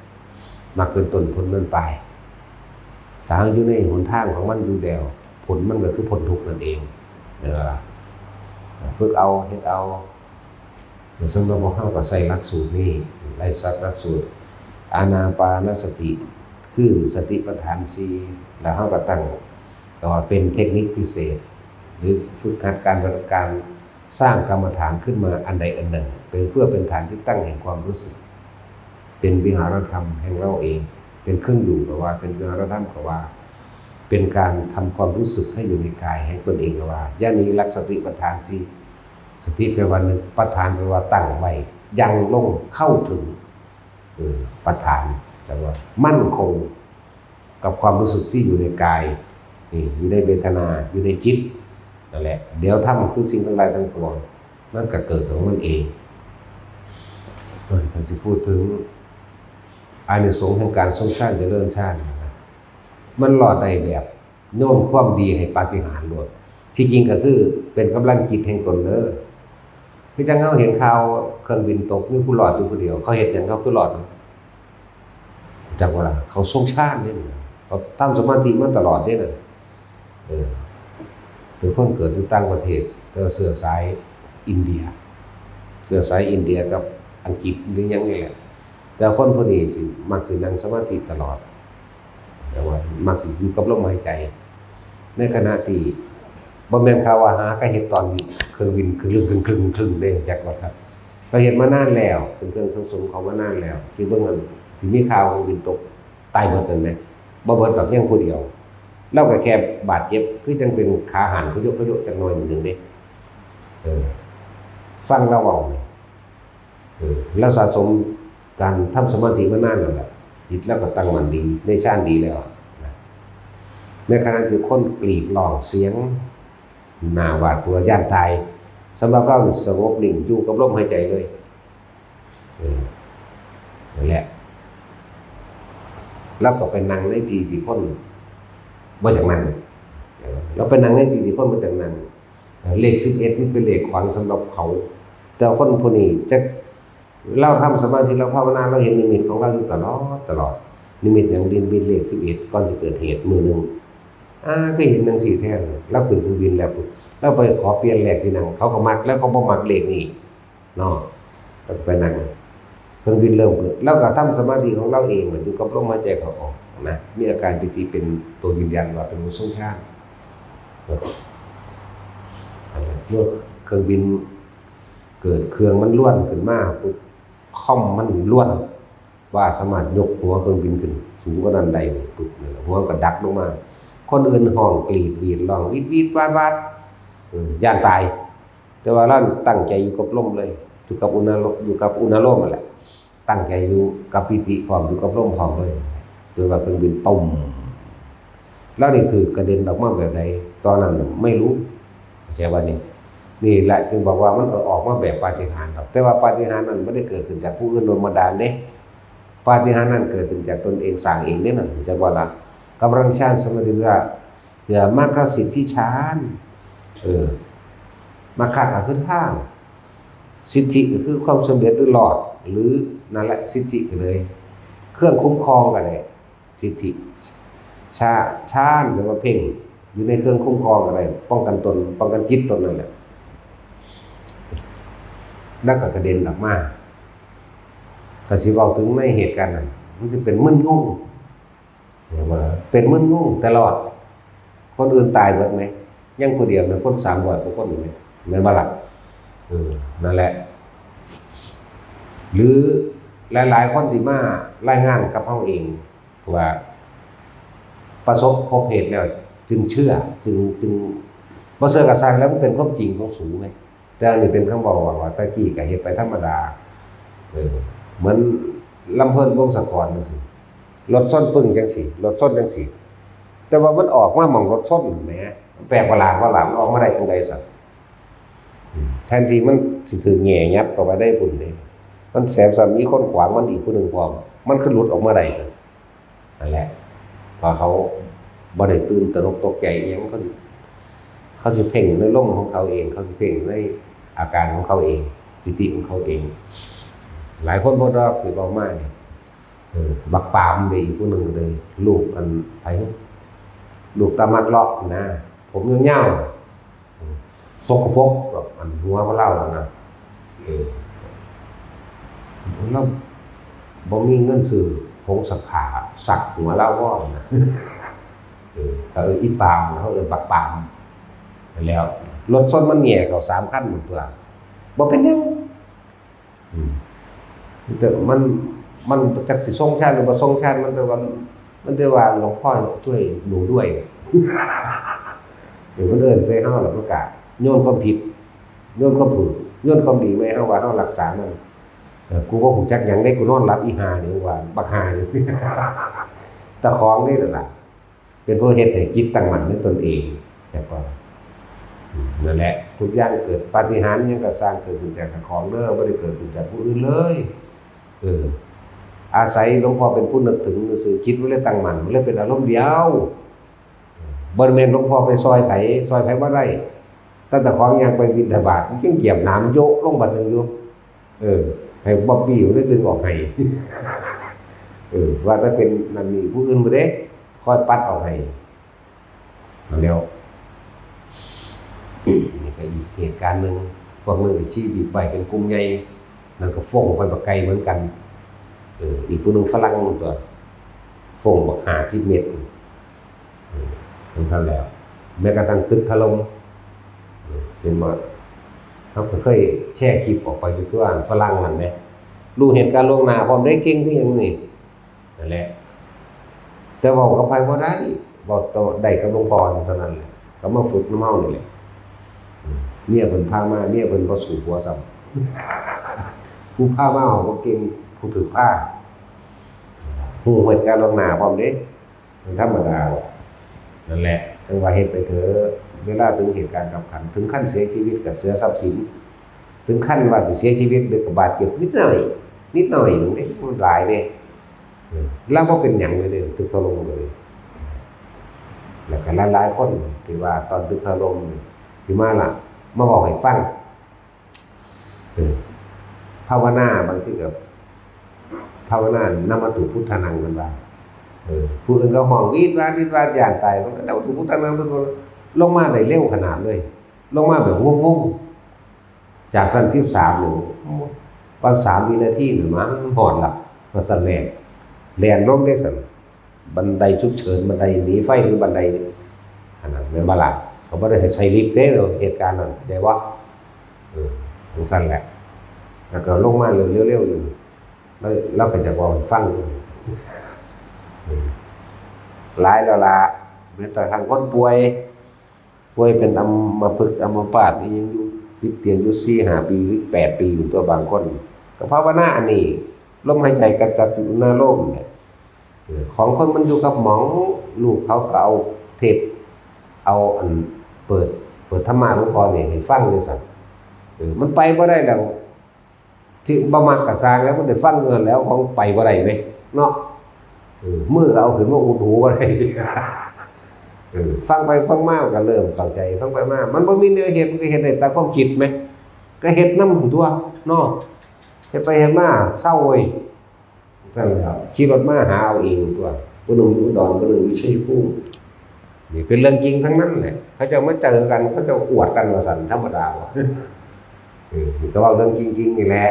มรรคเป็นต้น ผลเป็นปลาย ถ้าเฮาอยู่ในหนทางของมันอยู่แล้ว ผลมันก็คือพ้นทุกข์นั่นเอง เออ ฝึกเอา เฮ็ดเอา สำหรับพวกเฮาก็ใช้หลักสูตรนี้ ใช้หลักสูตรอานาปานสติ คือสติปัฏฐานสี่ แล้วเฮาก็ตั้ง ก็เป็นเทคนิคพิเศษ หรือฝึกหัดการปฏิบัติ การสร้างกรรมฐานขึ้นมาอันใดอันหนึ่ง เป็นเพื่อเป็นฐานที่ตั้งแห่งความรู้สึก เป็นวิหารธรรมแห่งเราเอง เป็นเครื่องอยู่ก็ว่า เป็นวิหารธรรมก็ว่า เป็นการทำความรู้สึกให้อยู่ในกายแห่งตนเองก็ว่า อย่างนี้หลักสติปัฏฐานสี่ สติแปลว่าหนึ่ง ปัฏฐานแปลว่าตั้งไว้ ยังลง เข้าถึง เออ ปัฏฐาน แต่ว่ามั่นคงกับความรู้สึกที่อยู่ในกาย นี่ อยู่ในเวทนา อยู่ในจิต นั่นแหละ เดี๋ยวธรรมคือสิ่งทั้งหลายทั้งปวง มันก็เกิดของมันเอง เออ ถ้าสิพูดถึงอานิสงส์แห่งการทรงฌานเจริญฌานนะ มันรอดได้แบบโยนความดีให้ปาฏิหาริย์โลด ที่จริงก็คือเป็นกำลังจิตแห่งตนเด้อ คือจั่งเฮาเห็นข่าวเครื่องบินตก มีผู้รอดอยู่ผู้เดียว เขาเฮ็ดหยังเขาคือรอด จักว่าล่ะ เขาทรงฌานเด้ เขาทำสมาธิมาตลอดเด้น่ะ เออ เป็นคนเกิดอยู่ต่างประเทศ แต่ว่าเชื้อสายอินเดีย เชื้อสายอินเดียกับอังกฤษหรือหยังนี่แหละ แต่คนผู้นี้สิมักสินั่งสมาธิตลอด แต่ว่ามักสิอยู่กับลมหายใจ ในขณะที่บ่แม่นข่าวว่าหาก็เฮ็ดตอนเครื่องบินคลึ่งๆๆๆเด้ จักว่าครับ ก็เฮ็ดมานานแล้ว เป็นเครื่องสั่งสมเขามานานแล้ว ที่เบิ่งอันที่มีข่าวเครื่องบินตกตายเบิดนั่นแหม บ่เบิดดอก ยังผู้เดียว ลาวก็แค่บาดเจ็บ คือจั่งเป็นขาหันขยกๆจักหน่อยหนึ่งเด้ เออ ฟังลาวเว้านี่ เออ ลาวสะสมการทำสมาธิมานานแล้วล่ะ จิตลาวก็ตั้งมั่นดี ในฌานดีแล้วนะ ในขณะที่คนกรีดร้องเสียงหน้าหวาดกลัวย้านตาย สำหรับลาวนี่สงบนิ่งอยู่กับลมหายใจเลย เออ นั่นแหละ ลาวก็ไปนั่งในที่ที่คนบ่อยากนั่ง เออ ลาวไปนั่งในที่ที่คนบ่อยากนั่ง เออ เลขสิบเอ็ดมันเป็นเลขขวัญสำหรับเขา แต่คนผู้นี้จัก ลาวทำสมาธิ ลาวภาวนา ลาวเห็นนิมิตของลาวอยู่ตลอด ตลอด นิมิตหยัง นิมิตเลขสิบเอ็ด ก่อนสิเกิดเหตุมื้อหนึ่ง อ่า ก็เห็นจั่งซี้แท้ ลาวขึ้นเครื่องบินแล้ว ลาวไปขอเปลี่ยนเลขที่นั่ง เขาก็มัก แล้วเขาบ่มักเลขนี้ เนาะ ก็ไปนั่ง เครื่องบินเริ่มขึ้น ลาวก็ทำสมาธิของลาวเอง อยู่กับลมหายใจเข้าออกนะ มีอาการปีติเป็นตัวยืนยันว่าเป็นผู้ทรงฌาน อันนั้น เมื่อเครื่องบินเกิดเครื่องมันล้วนขึ้นมาปุ๊บ คอมมันล้วน ว่าสามารถยกหัวเครื่องบินขึ้นสูงกว่านั้นได้ปุ๊บ หัวก็ดับลงมา คนอื่นฮ้องกรีดหวีดร้องวีดวีดวาดวาด เออ ย้านตาย แต่ว่าลาวนี่ตั้งใจอยู่กับลมเลย อยู่กับอุณาโล- อยู่กับอุณาโลมนั่นแหละ ตั้งใจอยู่กับปีติพร้อม อยู่กับลมพร้อมเลย จนว่าเครื่องบินตุ้ม แล้วนี่ถือกกระเด็นออกมาแบบไหน ตอนนั้นน่ะไม่รู้ เข้าใจว่านี่ นี่แหละจึงบอกว่ามันออกมาแบบปาฏิหาริย์ดอก แต่ว่าปาฏิหาริย์นั้นไม่ได้เกิดขึ้นจากผู้อื่นโดนบันดาลเด้ ปาฏิหาริย์นั้นเกิดขึ้นจากตนเองสร้างเองเนี่ยนะ เข้าใจว่าละ กำลังฌานสมาธิว่า เพื่อมรรคสิทธิฌาน เออ มรรคก็คือทาง สิทธิก็คือความสำเร็จหรือรอด หรือนั่นแหละ สิทธิก็เลย เครื่องคุ้มครองก็ได้ สิทธิ ฌา ฌานแปลว่าเพ่ง อยู่ในเครื่องคุ้มครองก็ได้ ป้องกันตน ป้องกันจิตตนนั่นแหละ แล้วก็กระเด็นออกมา ก็สิเว้าถึงในเหตุการณ์นั้น มันจะเป็นมึนงง เห็นบ่ล่ะ เป็นมึนงงตลอด คนอื่นตายเบิดไหม ยังผู้เดียวนะ คนสามร้อยกว่าคนอยู่เนี่ย แม่นบ่ล่ะ เออ นั่นแหละ หรือหลายๆคนที่มารายงานกับเฮาเอง ว่าประสบพบเหตุแล้วจึงเชื่อ จึง จึง บ่เชื่อก็ซ่าง แล้วมันเป็นความจริงของสูงไง แต่อันนี้เป็นคำเว้าว่า ว่าแต่กี้ก็เฮ็ดไปธรรมดา เออ เหมือนลำเพิ่นวงศกรจังซี้ รถชนปึ้งจังซี้ รถชนจังซี้ แต่ว่ามันออกมาหม่องรถชนแหม แปลกประหลาดว่าหลานออกมาได้จังใด๋ซั่น อืม แทนที่มันสิถืกแหง่ยับเข้าไปได้บุญเด้ มันแถมซ้ำมีคนขวางมันอีกผู้หนึ่งพร้อม มันคือหลุดออกมาได้ซั่น นั่นแหละ ว่าเขาบ่ได้ตื่นตระหนกตกใจอิหยัง เขา เขาสิเพ่งในลมของเขาเอง เขาสิเพ่งในอาการของเขาเอง สติของเขาเอง หลายคนพวกเราคือเว้ามานี่ เออ บักปามเด้ อีกผู้หนึ่งเลย ลูกอันไผ ลูกตามักเลาะนะ ผมยาวๆ สกปรกแบบอันหัวของเรานะ เออ เราบ่มีเงินซื้อผงซักผ้าซักหัวเราบ่นะ เออ เขาเอิ้นอีปาม เขาเอิ้นบักปาม แล้วรถชนมันแหง่เข้าสามคันหมดตัว บ่เป็นหยัง อืม แต่มัน มันจักสิทรงฌานหรือบ่ทรงฌาน มันแต่ว่า มันแต่ว่า "หลวงพ่อช่วยหนูด้วย" เดี๋ยวมันเอิ้นใส่เฮาแล้วมันก็โยนความผิด โยนความถูก โยนความดีมาให้เฮา ว่าเฮารักษามัน เออ กูบ่ฮู้จักหยังเด้ กูนอนหลับอีห่านี่ ว่าบักห่านี่ เจ้าของนี่นั่นล่ะ เป็นผู้เฮ็ดให้จิตตั้งมั่นในตนเอง แต่ก็ อืม นั่นแหละ ทุกอย่างเกิด ปาฏิหาริย์หยังก็ซ่างเกิดขึ้นจากเจ้าของเด้อ บ่ได้เกิดขึ้นจากผู้อื่นเลย เออ อาศัยหลวงพ่อเป็นผู้นึกถึงซื่อๆ จิตมันเลยตั้งมั่น มันเลยเป็นอารมณ์เดียว บ่แม่นหลวงพ่อไปซอยไผ ซอยไผบ่ได้ ตั้งแต่ของย่างไปบิณฑบาต มันยังเหยียบหนามโยะลงบาดหนึ่งอยู่ เออ ให้บ๊อบบี้มันได้ดึงออกให้ เออ ว่าแต่เป็นนั่นนี่ผู้อื่นบ่เด้ คอยปัดออกให้ แล้ว นี่ก็อีกเหตุการณ์หนึ่ง พวกหนึ่งก็ขี่บิ๊กไบค์เป็นกลุ่มใหญ่ นั่นก็ฟ้งไปบักไกลเหมือนกัน เออ อีกผู้หนึ่งฝรั่งตัว ฟ้งบักห้าสิบเมตร อืม นั่นเท่าแล้ว แม้กระทั่งตึกถล่ม อืม เห็นบ่ เขาก็เคยแชร์คลิปออกไปอยู่ตัวฝรั่งนั่นแหละ รู้เหตุการณ์ล่วงหน้าพร้อมได้ เก่งคือหยังนี่ นั่นแหละ แต่เว้ากับไผบ่ได้ เว้าแต่ได้กับหลวงพ่อเท่านั้นแหละ ก็มาฝึกนำเฮานี่แหละ อืม เมียเพิ่นพามา เมียเพิ่นบ่สู้ผัวซ้ำ ผู้พามาเว้าบ่เก่ง ผู้ถูกพา ฮู้เหตุการณ์ล่วงหน้าพร้อมเด้ มันธรรมดา นั่นแหละ จั่งว่าเฮ็ดไปเถอะ เวลาถึงเหตุการณ์คับขัน ถึงขั้นเสียชีวิตก็เสียทรัพย์สิน ถึงขั้นว่าสิเสียชีวิตหรือก็บาดเจ็บนิดหน่อย นิดหน่อยหนึ่งเด้ มันหลายเด้ เออ ลาวบ่เป็นหยังเลยเด้ ตึกถล่มเลย แล้วก็หลายๆคนที่ว่าตอนตึกถล่มนี่ ที่มาล่ะ มาเว้าให้ฟัง เออ ภาวนาบางทีก็ ภาวนานำมาตุพุทธานัง มันว่า เออ ผู้อื่นก็ฮ้องวีดวาดวีดวาดย้านตาย มันก็นำมาตุพุทธานัง มันก็ลงมาได้เร็วขนาดเลย ลงมาแบบงงๆ จากชั้นสิบสามนี่ ประมาณสามวินาทีนี่มั้ง มันฮอดละ ว่าซั่นแหละ แล่นลงเด้ซั่น บันไดฉุกเฉิน บันไดหนีไฟหรือบันได อันนั้นแม่นบ่ล่ะ เขาบ่ได้ให้ใส่ลิฟต์เด้ เหตุการณ์นั้น เข้าใจบ่ เออ จั่งซั่นแหละ แล้วก็ลงมาเร็วๆ อยู่ แล้ว แล้วก็อยากเว้าให้ฟังอยู่ เออ หลายแล้วล่ะ แม้แต่ทางคนป่วย ป่วยเป็นอัมพฤกษ์อัมพาตอีหยังอยู่ ติดเตียงอยู่สี่ห้าปี หรือแปดปีอยู่ตัวบางคน ก็ภาวนาอันนี้ ลมหายใจกระจัดอยู่หน้าโลมเนี่ย เออ ของคนมันอยู่กับหมอง ลูกเขาก็เอา เทศน์ เอาอันเปิด เปิดธรรมะหลวงพ่อนี่ให้ฟังจั่งซั้น เออ มันไปบ่ได้แล้ว ที่บ่มักก็ซ่างแล้ว มันได้ฟังเงินแล้ว ของไปบ่ได้เว้ย เนาะ เออ มือก็เอาขึ้นมาอุดหูบ่ได้ เออ ฟังไปฟังมาก็เริ่มเข้าใจ ฟังไปมา มันบ่มีแนวเฮ็ด มันก็เฮ็ดได้ตามความคิดแหม ก็เฮ็ดนำตั๊ว เนาะ เฮ็ดไปเฮ็ดมา เซาเว้ย ซั่นแหล้ว ขี่รถมาหาเอาเองตั๊ว ผู้หนึ่งอยู่อุดร ผู้หนึ่งอยู่ชัยภูมิ นี่เป็นเรื่องจริงทั้งนั้นแหละ เขาเจ้ามาเจอกัน เขาเจ้าอวดกันว่าซั่น ธรรมดาบ่ เออ ก็เว้าเรื่องจริงๆนี่แหละ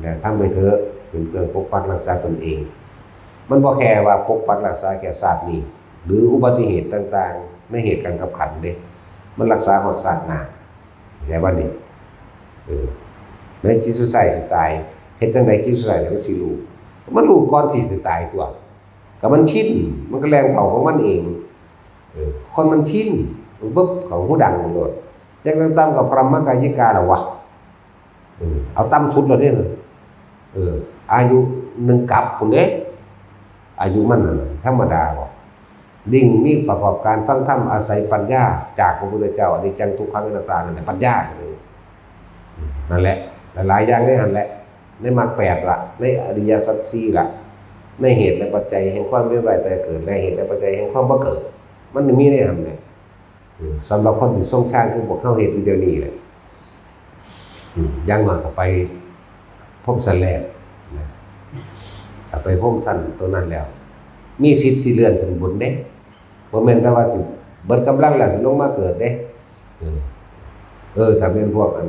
และทำไปเถอะ เป็นเครื่องปกปักรักษาตนเอง มันบ่แค่ว่าปกปักรักษาแค่ชาตินี้ หรืออุบัติเหตุต่างๆ ในเหตุการณ์คับขันเด้ มันรักษาฮอดชาติหน้า เข้าใจบ่นี่ เออ ในจิตสุดท้ายสิตาย เฮ็ดจั่งใดจิตสุดท้ายมันสิรู้ มันรู้ก่อนที่สิตายตั๊ว ก็มันชิน มันก็แล่นเข้าของมันเอง เออ คนมันชิน มันบึบเข้าหูดังโลด จั่งต่ำๆก็พรหมกายิกาแล้ววะ เออ เอาต่ำสุดแล้วเด้ เออ อายุหนึ่งกัปพุ้นเด้ อายุมันน่ะ ธรรมดาบ่ ยิ่งมีประกอบการฟังธรรมอาศัยปัญญาจากพระพุทธเจ้า อนิจจังทุกขังอนัตตานั่นแหละ ปัญญาเลย นั่นแหละ หลายๆอย่างในหั่นแหละ ในมรรคแปดละ ในอริยสัจสี่ละ ในเหตุและปัจจัยแห่งความเวียนว่ายตายเกิด และเหตุและปัจจัยแห่งความบ่เกิด มันมีในหั่นแหละ อืม สำหรับคนที่ทรงฌานคือพวกเฮาเฮ็ดอยู่เดี๋ยวนี้แหละ อืม อย่างน้อยก็ไปพรหมชั้นแรกนะ ถ้าไปพรหมชั้นตัวนั้นแล้ว มีสิทธิ์สิเลื่อนขึ้นบนเด้ บ่แม่นแต่ว่าสิเบิดกำลังแล้วสิลงมาเกิดเด้ เออ เออ ถ้าเป็นพวกอัน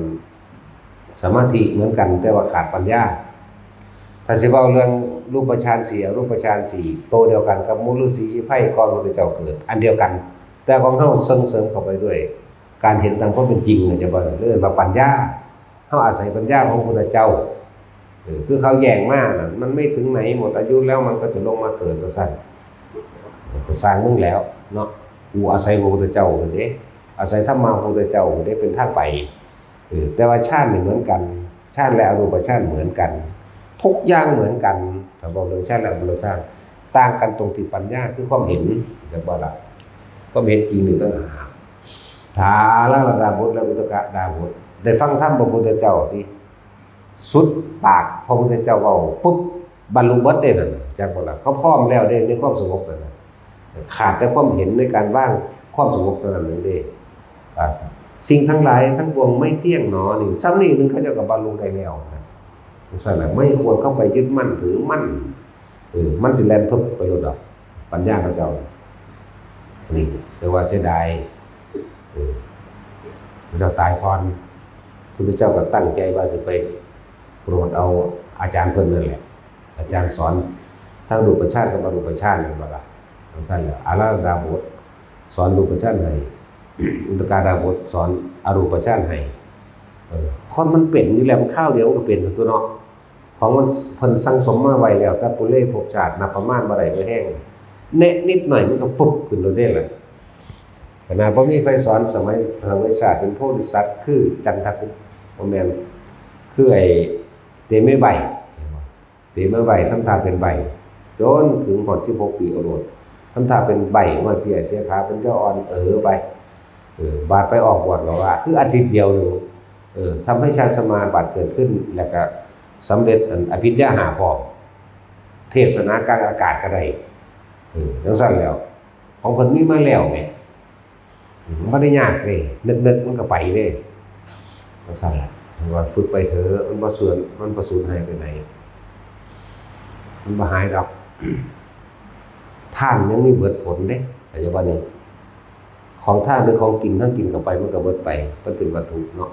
สมาธิเหมือนกัน แต่ว่าขาดปัญญา ถ้าสิเว้าเรื่องรูปฌานสี่ อรูปฌานสี่ โตเดียวกันกับหมู่ฤๅษีชีไพรก่อนพระพุทธเจ้าเกิด อันเดียวกัน แต่ของเฮาส่งเสริมเข้าไปด้วยการเห็นตามความเป็นจริง เข้าใจบ่ เรียกว่าปัญญา เฮาอาศัยปัญญาของพระพุทธเจ้า เออ คือเขาแย้งมาน่ะ มันไม่ถึงไหน หมดอายุแล้วมันก็จะลงมาเกิดว่าซั่น ก็ซ่างมึงแล้วเนาะ กูอาศัยพระพุทธเจ้าเด้ อาศัยธรรมะพระพุทธเจ้าเด้เป็นทางไป เออ แต่ว่าฌานนี่เหมือนกัน ฌานและอรูปฌานเหมือนกัน ทุกอย่างเหมือนกัน ถ้าเว้าเรื่องฌานและอรูปฌาน ต่างกันตรงที่ปัญญาคือความเห็น จักบ่ล่ะ ความเห็นจริงนี่ต่างหาก ถ้าอาราธนาดาบทและอุทกดาบท ได้ฟังธรรมพระพุทธเจ้าที่สุดปากพระพุทธเจ้าเว้าปุ๊บ บรรลุเบิดเด้นั่นน่ะ จักบ่ล่ะ เขาพร้อมแล้วเด้ในความสงบนั่นน่ะ ขาดแต่ความเห็นในการวางความสงบเท่านั้นเองเด้ อ่า สิ่งทั้งหลายทั้งปวงไม่เที่ยงหนอ นี่ ซ้ำนี่หนึ่งเขาเจ้าก็บรรลุได้แล้วนะ จั่งซั่นน่ะ ไม่ควรเข้าไปยึดมั่นถือมั่น เออ มันสิแล่นเพิบไปโลดดอก ปัญญาเขาเจ้า นี่ แต่ว่าเสียดาย เออ เขาเจ้าตายก่อน พุทธเจ้าก็ตั้งใจว่าสิไปโปรดเอาอาจารย์เพิ่นนั่นแหละ อาจารย์สอนทั้งรูปฌานกับอรูปฌานนั่นบ่ล่ะ จั่งซั่นแหละ อาราธนาดาบทสอนรูปฌานให้ อุทกดาบทสอนอรูปฌานให้ เออ คนมันเป็นอยู่แล้ว มันคราวเดียวมันก็เป็นตัวเนาะ ของมันเพิ่นสั่งสมมาไว้แล้ว แต่ปุเรภพชาตินับประมาณบ่ได้บ่แฮง แนะนิดหน่อยมันก็ปุ๊บขึ้นโลดเด้ล่ะ ขนาดบ่มีไผสอนสมัย สมัยชาติเป็นโพธิสัตว์คือจันทกุ บ่แม่น คือไอ้เตมีใบ เตมีใบทำท่าเป็นใบ จนถึงฮอดสิบหกปีเอาโลด ทำท่าเป็นใบ ห้อยเพี้ยเสียขาเป็นเจ้าอ่อนเอ๋อไป เออ บาดไปออกบวชก็ว่า คืออาทิตย์เดียวหนึ่ง เออ ทำให้ฌานสมาบัติเกิดขึ้น แล้วก็สำเร็จอันอภิญญาห้าพร้อม เทศนากลางอากาศก็ได้ เออ จั่งซั่นแล้ว ของเพิ่นมีมาแล้วไง อืม บ่ได้ยากเด้ นึกๆมันก็ไปเด้ จั่งซั่นล่ะ ว่าฝึกไปเถอะ มันบ่ส่วน มันบ่สูญหายไปไหน มันบ่หายดอก ทานยังมีเบิดผลเด้ เข้าใจบ่นี่ ของทานหรือของกิน ทั้งกินเข้าไปมันก็เบิดไป มันเป็นวัตถุเนาะ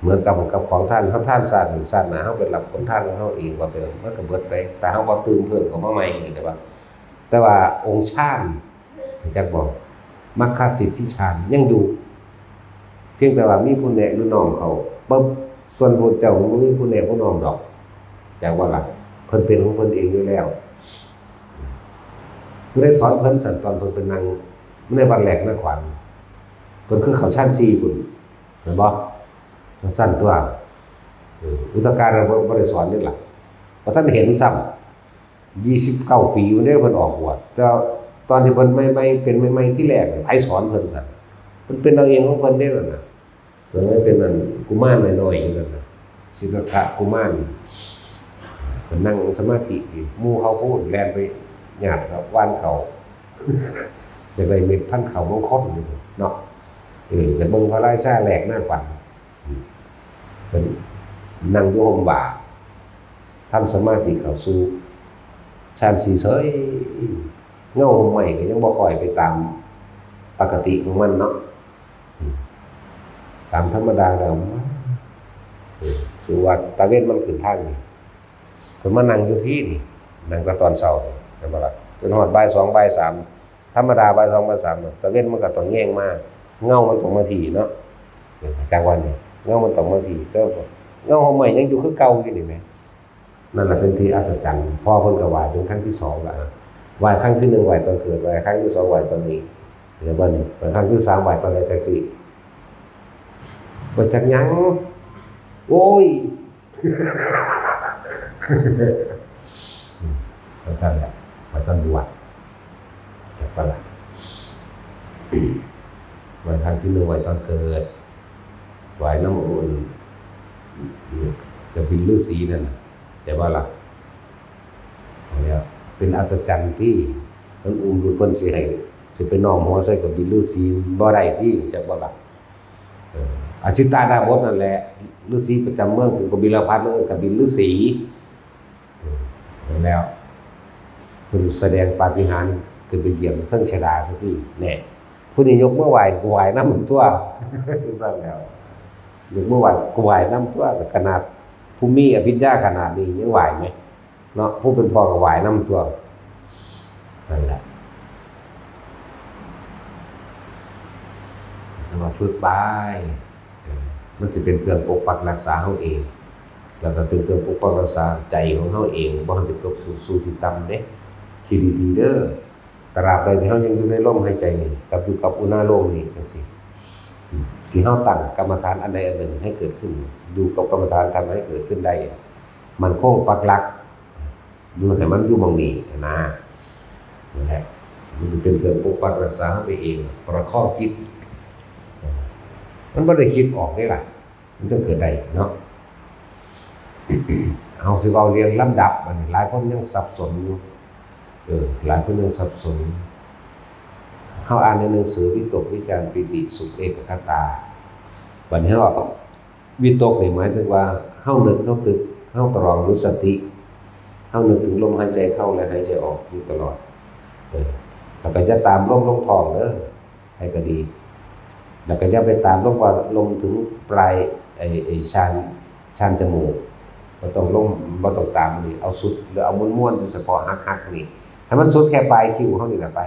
เหมือนกับ กับของทาน เฮาทานชาตินี้ ชาติหน้าเฮาไปรับผลทานของเฮาเองว่าเป็น มันก็เบิดไป แต่เฮาบ่ตื่มเพิ่มเข้ามาใหม่ เข้าใจบ่ แต่ว่าองค์ฌาน จักบ่ มรรคสิทธิฌานยังอยู่ เพียงแต่ว่ามีผู้แนะหรือน้อมเข้าปุ๊บ ส่วนพระเจ้าบ่มีผู้แนะผู้น้อมดอก จักว่าล่ะ เพิ่นเป็นของเพิ่นเองอยู่แล้ว ผู้ใดสอนเพิ่น ซั่น ตอนเพิ่นไปนั่งในวัดแรกนคร เพิ่นคือเข้าฌานสี่พุ้น แม่นบ่ จั่งซั่นตั๊ว เออ อุทกดาบ่ บ่ได้สอนนี่ล่ะ บ่ทันเห็นซ้ำ ยี่สิบเก้าปีพุ้นเด้เพิ่นออกบวช แต่ ตอนที่เพิ่นใหม่ๆ เป็นใหม่ๆ ที่แรกน่ะ ไผสอนเพิ่นซั่น เพิ่นเป็นเอาเองของเพิ่นเด้นั่นน่ะ ส่วนนั้นเป็นอันกุมารน้อยๆ อยู่นั่นน่ะ สิทธัตถะกุมาร เพิ่นนั่งสมาธิอยู่ หมู่เขาพู้นแล่นไปหยาดเขา หว่านเขา อยากได้เม็ดพันธุ์เขามงคลอยู่เนาะ เออ จะเบิ่งพระราชาแหลกหน้าขวัญ อืม เพิ่นนั่งอยู่ฮ่มว่า ทำสมาธิเข้าสู่ฌานสี่เฉย เงาฮ่มไม้ก็ยังบ่ค่อยไปตามปกติของมันเนาะ อืม ตามธรรมดาแล้ว เออ สู่ว่าตะเว็นมันขึ้นทางนี่ เพิ่นมานั่งอยู่พี้นี่ นั่งแต่ตอนเช้านี่ แม่นบ่ล่ะ จนฮอดบ่ายสองบ่ายสาม ธรรมดาบ่ายสองบ่ายสามน่ะ ตะเว็นมันก็ต้องแยงมา เงามันต้องมาพี้เนาะ เออ จากวันนี้ เงามันต้องมาพี้ แต่ว่าเงาฮ่มไม้ยังอยู่คือเก่าอยู่นี่แหม นั่นแหละเป็นที่อัศจรรย์ พ่อเพิ่นก็ไหว้เป็นครั้งที่สองละ ไหว้ครั้งที่หนึ่งไหว้ตอนเกิด ไหว้ครั้งที่สองไหว้ตอนนี้ แล้วบัดนี้ไหว้ครั้งที่สามไหว้ตอนใดจักสิ บ่จักหยัง โอ้ย จังซั่นแหละ ไหว้ตอนบวช จักบ่ล่ะ ไหว้ครั้งที่หนึ่งไหว้ตอนเกิด ไหว้นำองค์กบิลฤๅษีนั่นน่ะ จักบ่ล่ะ เอาแล้ว เป็นอัศจรรย์ที่มันอุ้มลูกเพิ่นสิให้ สิไปน้อมหัวใส่กบิลฤๅษีบ่ได้ติ จักบ่ล่ะ เออ อจิตตดาบสนั่นแหละ ฤๅษีประจำเมืองกบิลพัสดุ์ กบิลฤๅษี เออ นั่นแล้ว เพิ่นแสดงปาฏิหาริย์ ขึ้นไปเหยียบเทิงชดาซะติ แน่ ผู้นี้ยกมือไหว้ กูไหว้นำตั๊ว จังซั่นแล้ว ยกมือไหว้ กูไหว้นำตั๊ว ขนาดผู้มีอภิญญาขนาดนี้ยังไหว้แหม เนาะ ผู้เป็นพ่อก็ไหว้นำตั๊ว นั่นแหละ แต่ว่าฝึกไป เออ มันสิเป็นเครื่องปกปักรักษาเฮาเอง แล้วก็เป็นเครื่องปกปักรักษาใจของเฮาเอง บ่ให้ไปตกสู่ สู่ที่ต่ำเด้ คิดดีๆ เด้อ ตราบใดที่เฮายังอยู่ในลมหายใจนี่ กับอยู่กับอุณาโลมนี่จังซี่ ที่เฮาตั้งกรรมฐานอันใดอันหนึ่งให้เกิดขึ้น อยู่กับกรรมฐานทำให้เกิดขึ้นได้ มั่นคงปักหลัก อยู่ให้มันอยู่หม่องนี้นะ นั่นแหละ มันสิเป็นเครื่องปกปักรักษาเฮาไปเอง ประคองจิต มันบ่ได้คิดออกเด้ล่ะ มันจั่งเกิดได้เนาะ เฮาสิเว้าเรื่องลำดับ บัดนี้หลายคนยังสับสนอยู่ เออ หลายคนยังสับสน เฮาอ่านในหนังสือวิตกวิจารปีติสุขเอกคตา บัดนี้เฮา วิตกนี่หมายถึงว่าเฮานึก เฮาตึก เฮาตรองหรือสติ เฮานึกถึงลมหายใจเข้าและหายใจออกอยู่ตลอด เออ แล้วก็อย่าตามลมลงท้องเด้อ ใผก็ดี แล้วก็อย่าไปตามลมว่าลมถึงปลาย ไอ้ ไอ้ชาน ชานจมูก บ่ต้องลม บ่ต้องตามนี่ เอาสุด หรือเอาม้วนๆ อยู่เฉพาะหักๆ นี่ ให้มันสุดแค่ปลายคิ้วเฮานี่แหละไป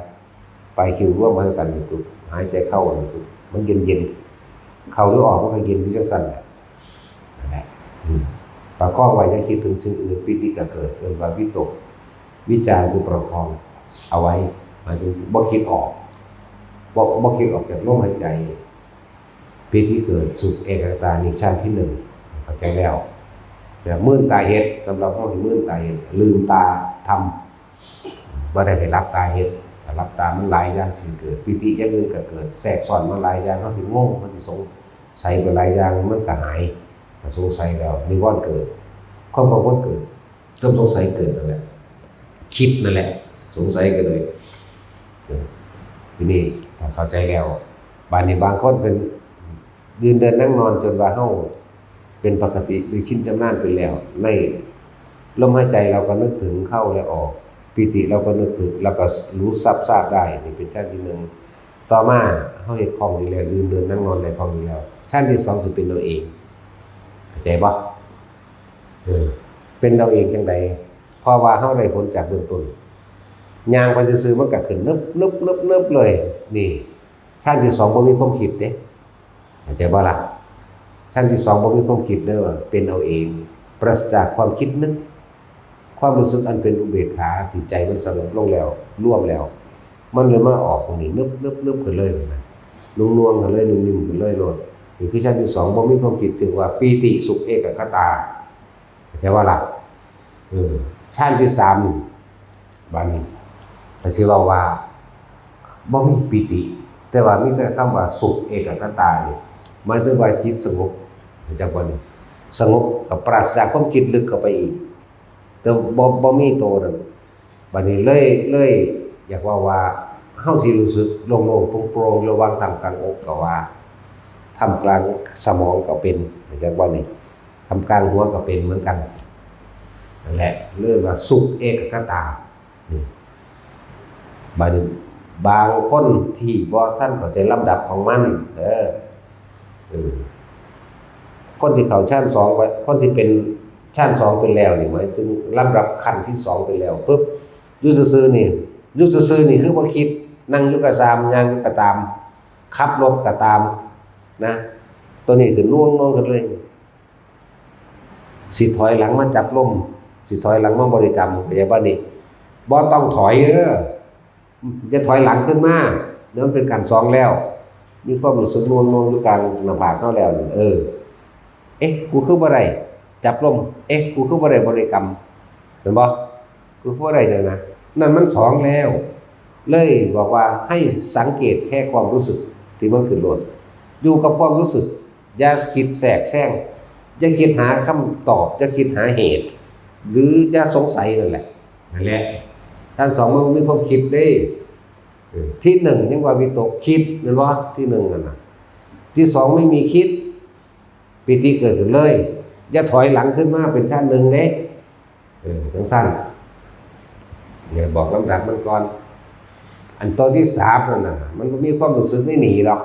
ปลายคิ้วรวมเข้ากันนี่ปุ๊บ หายใจเข้านี่ปุ๊บ มันเย็นๆ เข้าหรือออกมันก็เย็นอยู่จังซั่นแหละ นั่นแหละ อืม ประคองไว้ อย่าคิดถึงสิ่งอื่น ปีติก็เกิด เอิ้นว่าวิตก วิจารคือประคองเอาไว้ หมายถึงบ่คิดออก บ่ บ่คิดออกจากลมหายใจ ปีติเกิด สุขเอกคตา นี่ฌานที่หนึ่ง เข้าใจแล้ว แต่มื่นตาเฮ็ด สำหรับเฮานี่มื่นตาเฮ็ด ลืมตาทำ บ่ได้ให้หลับตาเฮ็ด ถ้าหลับตามันหลายอย่างสิเกิด ปีติอย่างอื่นก็เกิด แทรกซ้อนมาหลายอย่าง เฮาสิงง เฮาสิสงสัยไปหลายอย่าง มันก็หาย สงสัยแล้ว นิวรณ์เกิด ความกังวลเกิด ความสงสัยเกิดนั่นแหละ คิดนั่นแหละ สงสัยก็เลย เออ ทีนี้ถ้าเข้าใจแล้ว บาดนี้บางคนเป็น ยืนเดินนั่งนอนจนว่าเฮาเป็นปกติ หรือชินชำนาญไปแล้ว ในลมหายใจเราก็นึกถึงเข้าและออก ปีติเราก็นึกถึง แล้วก็รู้ซาบซาบได้ นี่เป็นฌานที่หนึ่ง ต่อมาเฮาเฮ็ดคล่องดีแล้ว ยืนเดินนั่งนอนได้คล่องดีแล้ว ฌานที่สองสิเป็นเอาเอง เข้าใจบ่ เออ เป็นเอาเองจังใด เพราะว่าเฮาได้ผลจากเบื้องต้น ย่างไปซื่อๆ มันก็ขึ้นนึบๆๆๆ เลย นี่ ฌานที่สองบ่มีความคิดเด้ เข้าใจบ่ล่ะ ฌานที่สองบ่มีความคิดเด้อ เป็นเอาเอง ปราศจากความคิดนึก ความรู้สึกอันเป็นอุเบกขาที่ใจมันสงบลงแล้ว รวมแล้ว มันเลยมาออกตรงนี้ นึบๆๆ ขึ้นเลยนะ นุ่มๆ ขึ้นเลย นุ่มๆ ขึ้นเลยโลด นี่คือฌานที่สอง บ่มีความคิด ถือว่าปีติสุขเอกคตา เข้าใจบ่ล่ะ เออ ฌานที่สามนี่ บาดนี้ ก็สิเว้าว่า บ่มีปีติ แต่ว่ามีแต่คำว่าสุขเอกัคคตานี่ หมายถึงว่าจิตสงบ จักบ่นี่ สงบกับปราศจากความคิดลึกเข้าไปอีก แต่บ่ บ่มีโตนั่น บัดนี้เลย เลยอยากว่า ว่าเฮาสิรู้สึกโล่งๆโปร่งๆระหว่างท่ามกลางอกก็ว่า ท่ามกลางสมองก็เป็น จักบ่นี่ ท่ามกลางหัวก็เป็นเหมือนกัน นั่นแหละ เรียกว่าสุขเอกัคคตา นี่ บาง บางคนที่บ่ทันเข้าใจลำดับของมัน เด้อ เออ คนที่เข้าฌานสองไป คนที่เป็นฌานสองไปแล้วนี่ หมายถึงลำดับขั้นที่สองไปแล้วปุ๊บ อยู่ซื่อๆนี่ อยู่ซื่อๆนี่คือบ่คิด นั่งอยู่ก็ตาม ย่างอยู่ก็ตาม ขับรถก็ตาม นะ ตัวนี้คือน่วงๆขึ้นเลย สิถอยหลังมาจับลม สิถอยหลังมาบริกรรม เข้าใจบ่นี่ บ่ต้องถอยเด้อ อย่าถอยหลังขึ้นมา เดี๋ยวมันเป็นขั้นสองแล้ว มีความรู้สึกน่วงๆอยู่กลางหน้าผากเฮาแล้วนี่ เออ เอ๊ะ กูคือบ่ได้จับลม เอ๊ะ กูคือบ่ได้บริกรรม เห็นบ่ กูคือบ่ได้เนี่ยนะ นั่นมันสองแล้ว เลยบอกว่าให้สังเกตแค่ความรู้สึกที่มันขึ้นโลด อยู่กับความรู้สึก อย่าคิดแทรกแซง อย่าคิดหาคำตอบ อย่าคิดหาเหตุ หรืออย่าสงสัยนั่นแหละ นั่นแหละ ขั้นสองมันมีความคิดเด้ เออ ที่หนึ่งยังว่าวิตกคิด แม่นบ่ ที่หนึ่งนั่นน่ะ ที่สองไม่มีคิด ปีติเกิดขึ้นเลย อย่าถอยหลังขึ้นมาเป็นขั้นหนึ่งเด้ เออ จังซั่น เนี่ย บอกลำดับมันก่อน อันตัวที่สามนั่นน่ะ มันบ่มีความรู้สึกในนี่ดอก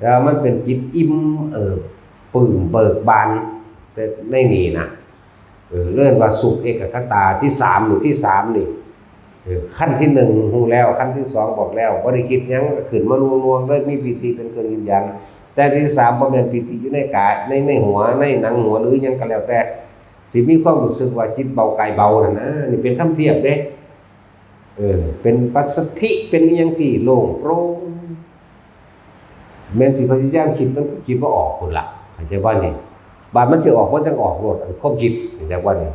แล้วมันเป็นจิตอิ่มเอิบปลื้มเบิกบาน แต่ในนี่นะ เออ เรียกว่าสุขเอกัคคตาที่สาม หรือที่สามนี่ เออ ขั้นที่หนึ่งฮู้แล้ว ขั้นที่สองบอกแล้ว บ่ได้คิดหยัง ก็ขึ้นมาน่วงๆเลย มีปีติเป็นเครื่องยืนยัน แต่ที่สามบ่แม่นปีติอยู่ในกาย ใน ในหัว ในหนังหัว หรือหยังก็แล้วแต่ สิมีความรู้สึกว่าจิตเบากายเบานั่นนะ นี่เป็นคำเทียบเด้ เออ เป็นปัสสัทธิ เป็นอิหยังที่โล่งโปร่ง แม่นสิพยายามคิด มันก็คิดบ่ออกพุ้นล่ะ เข้าใจบ่นี่ บาดมันสิออก มันจั่งออกโลด อันความคิด เข้าใจบ่นี่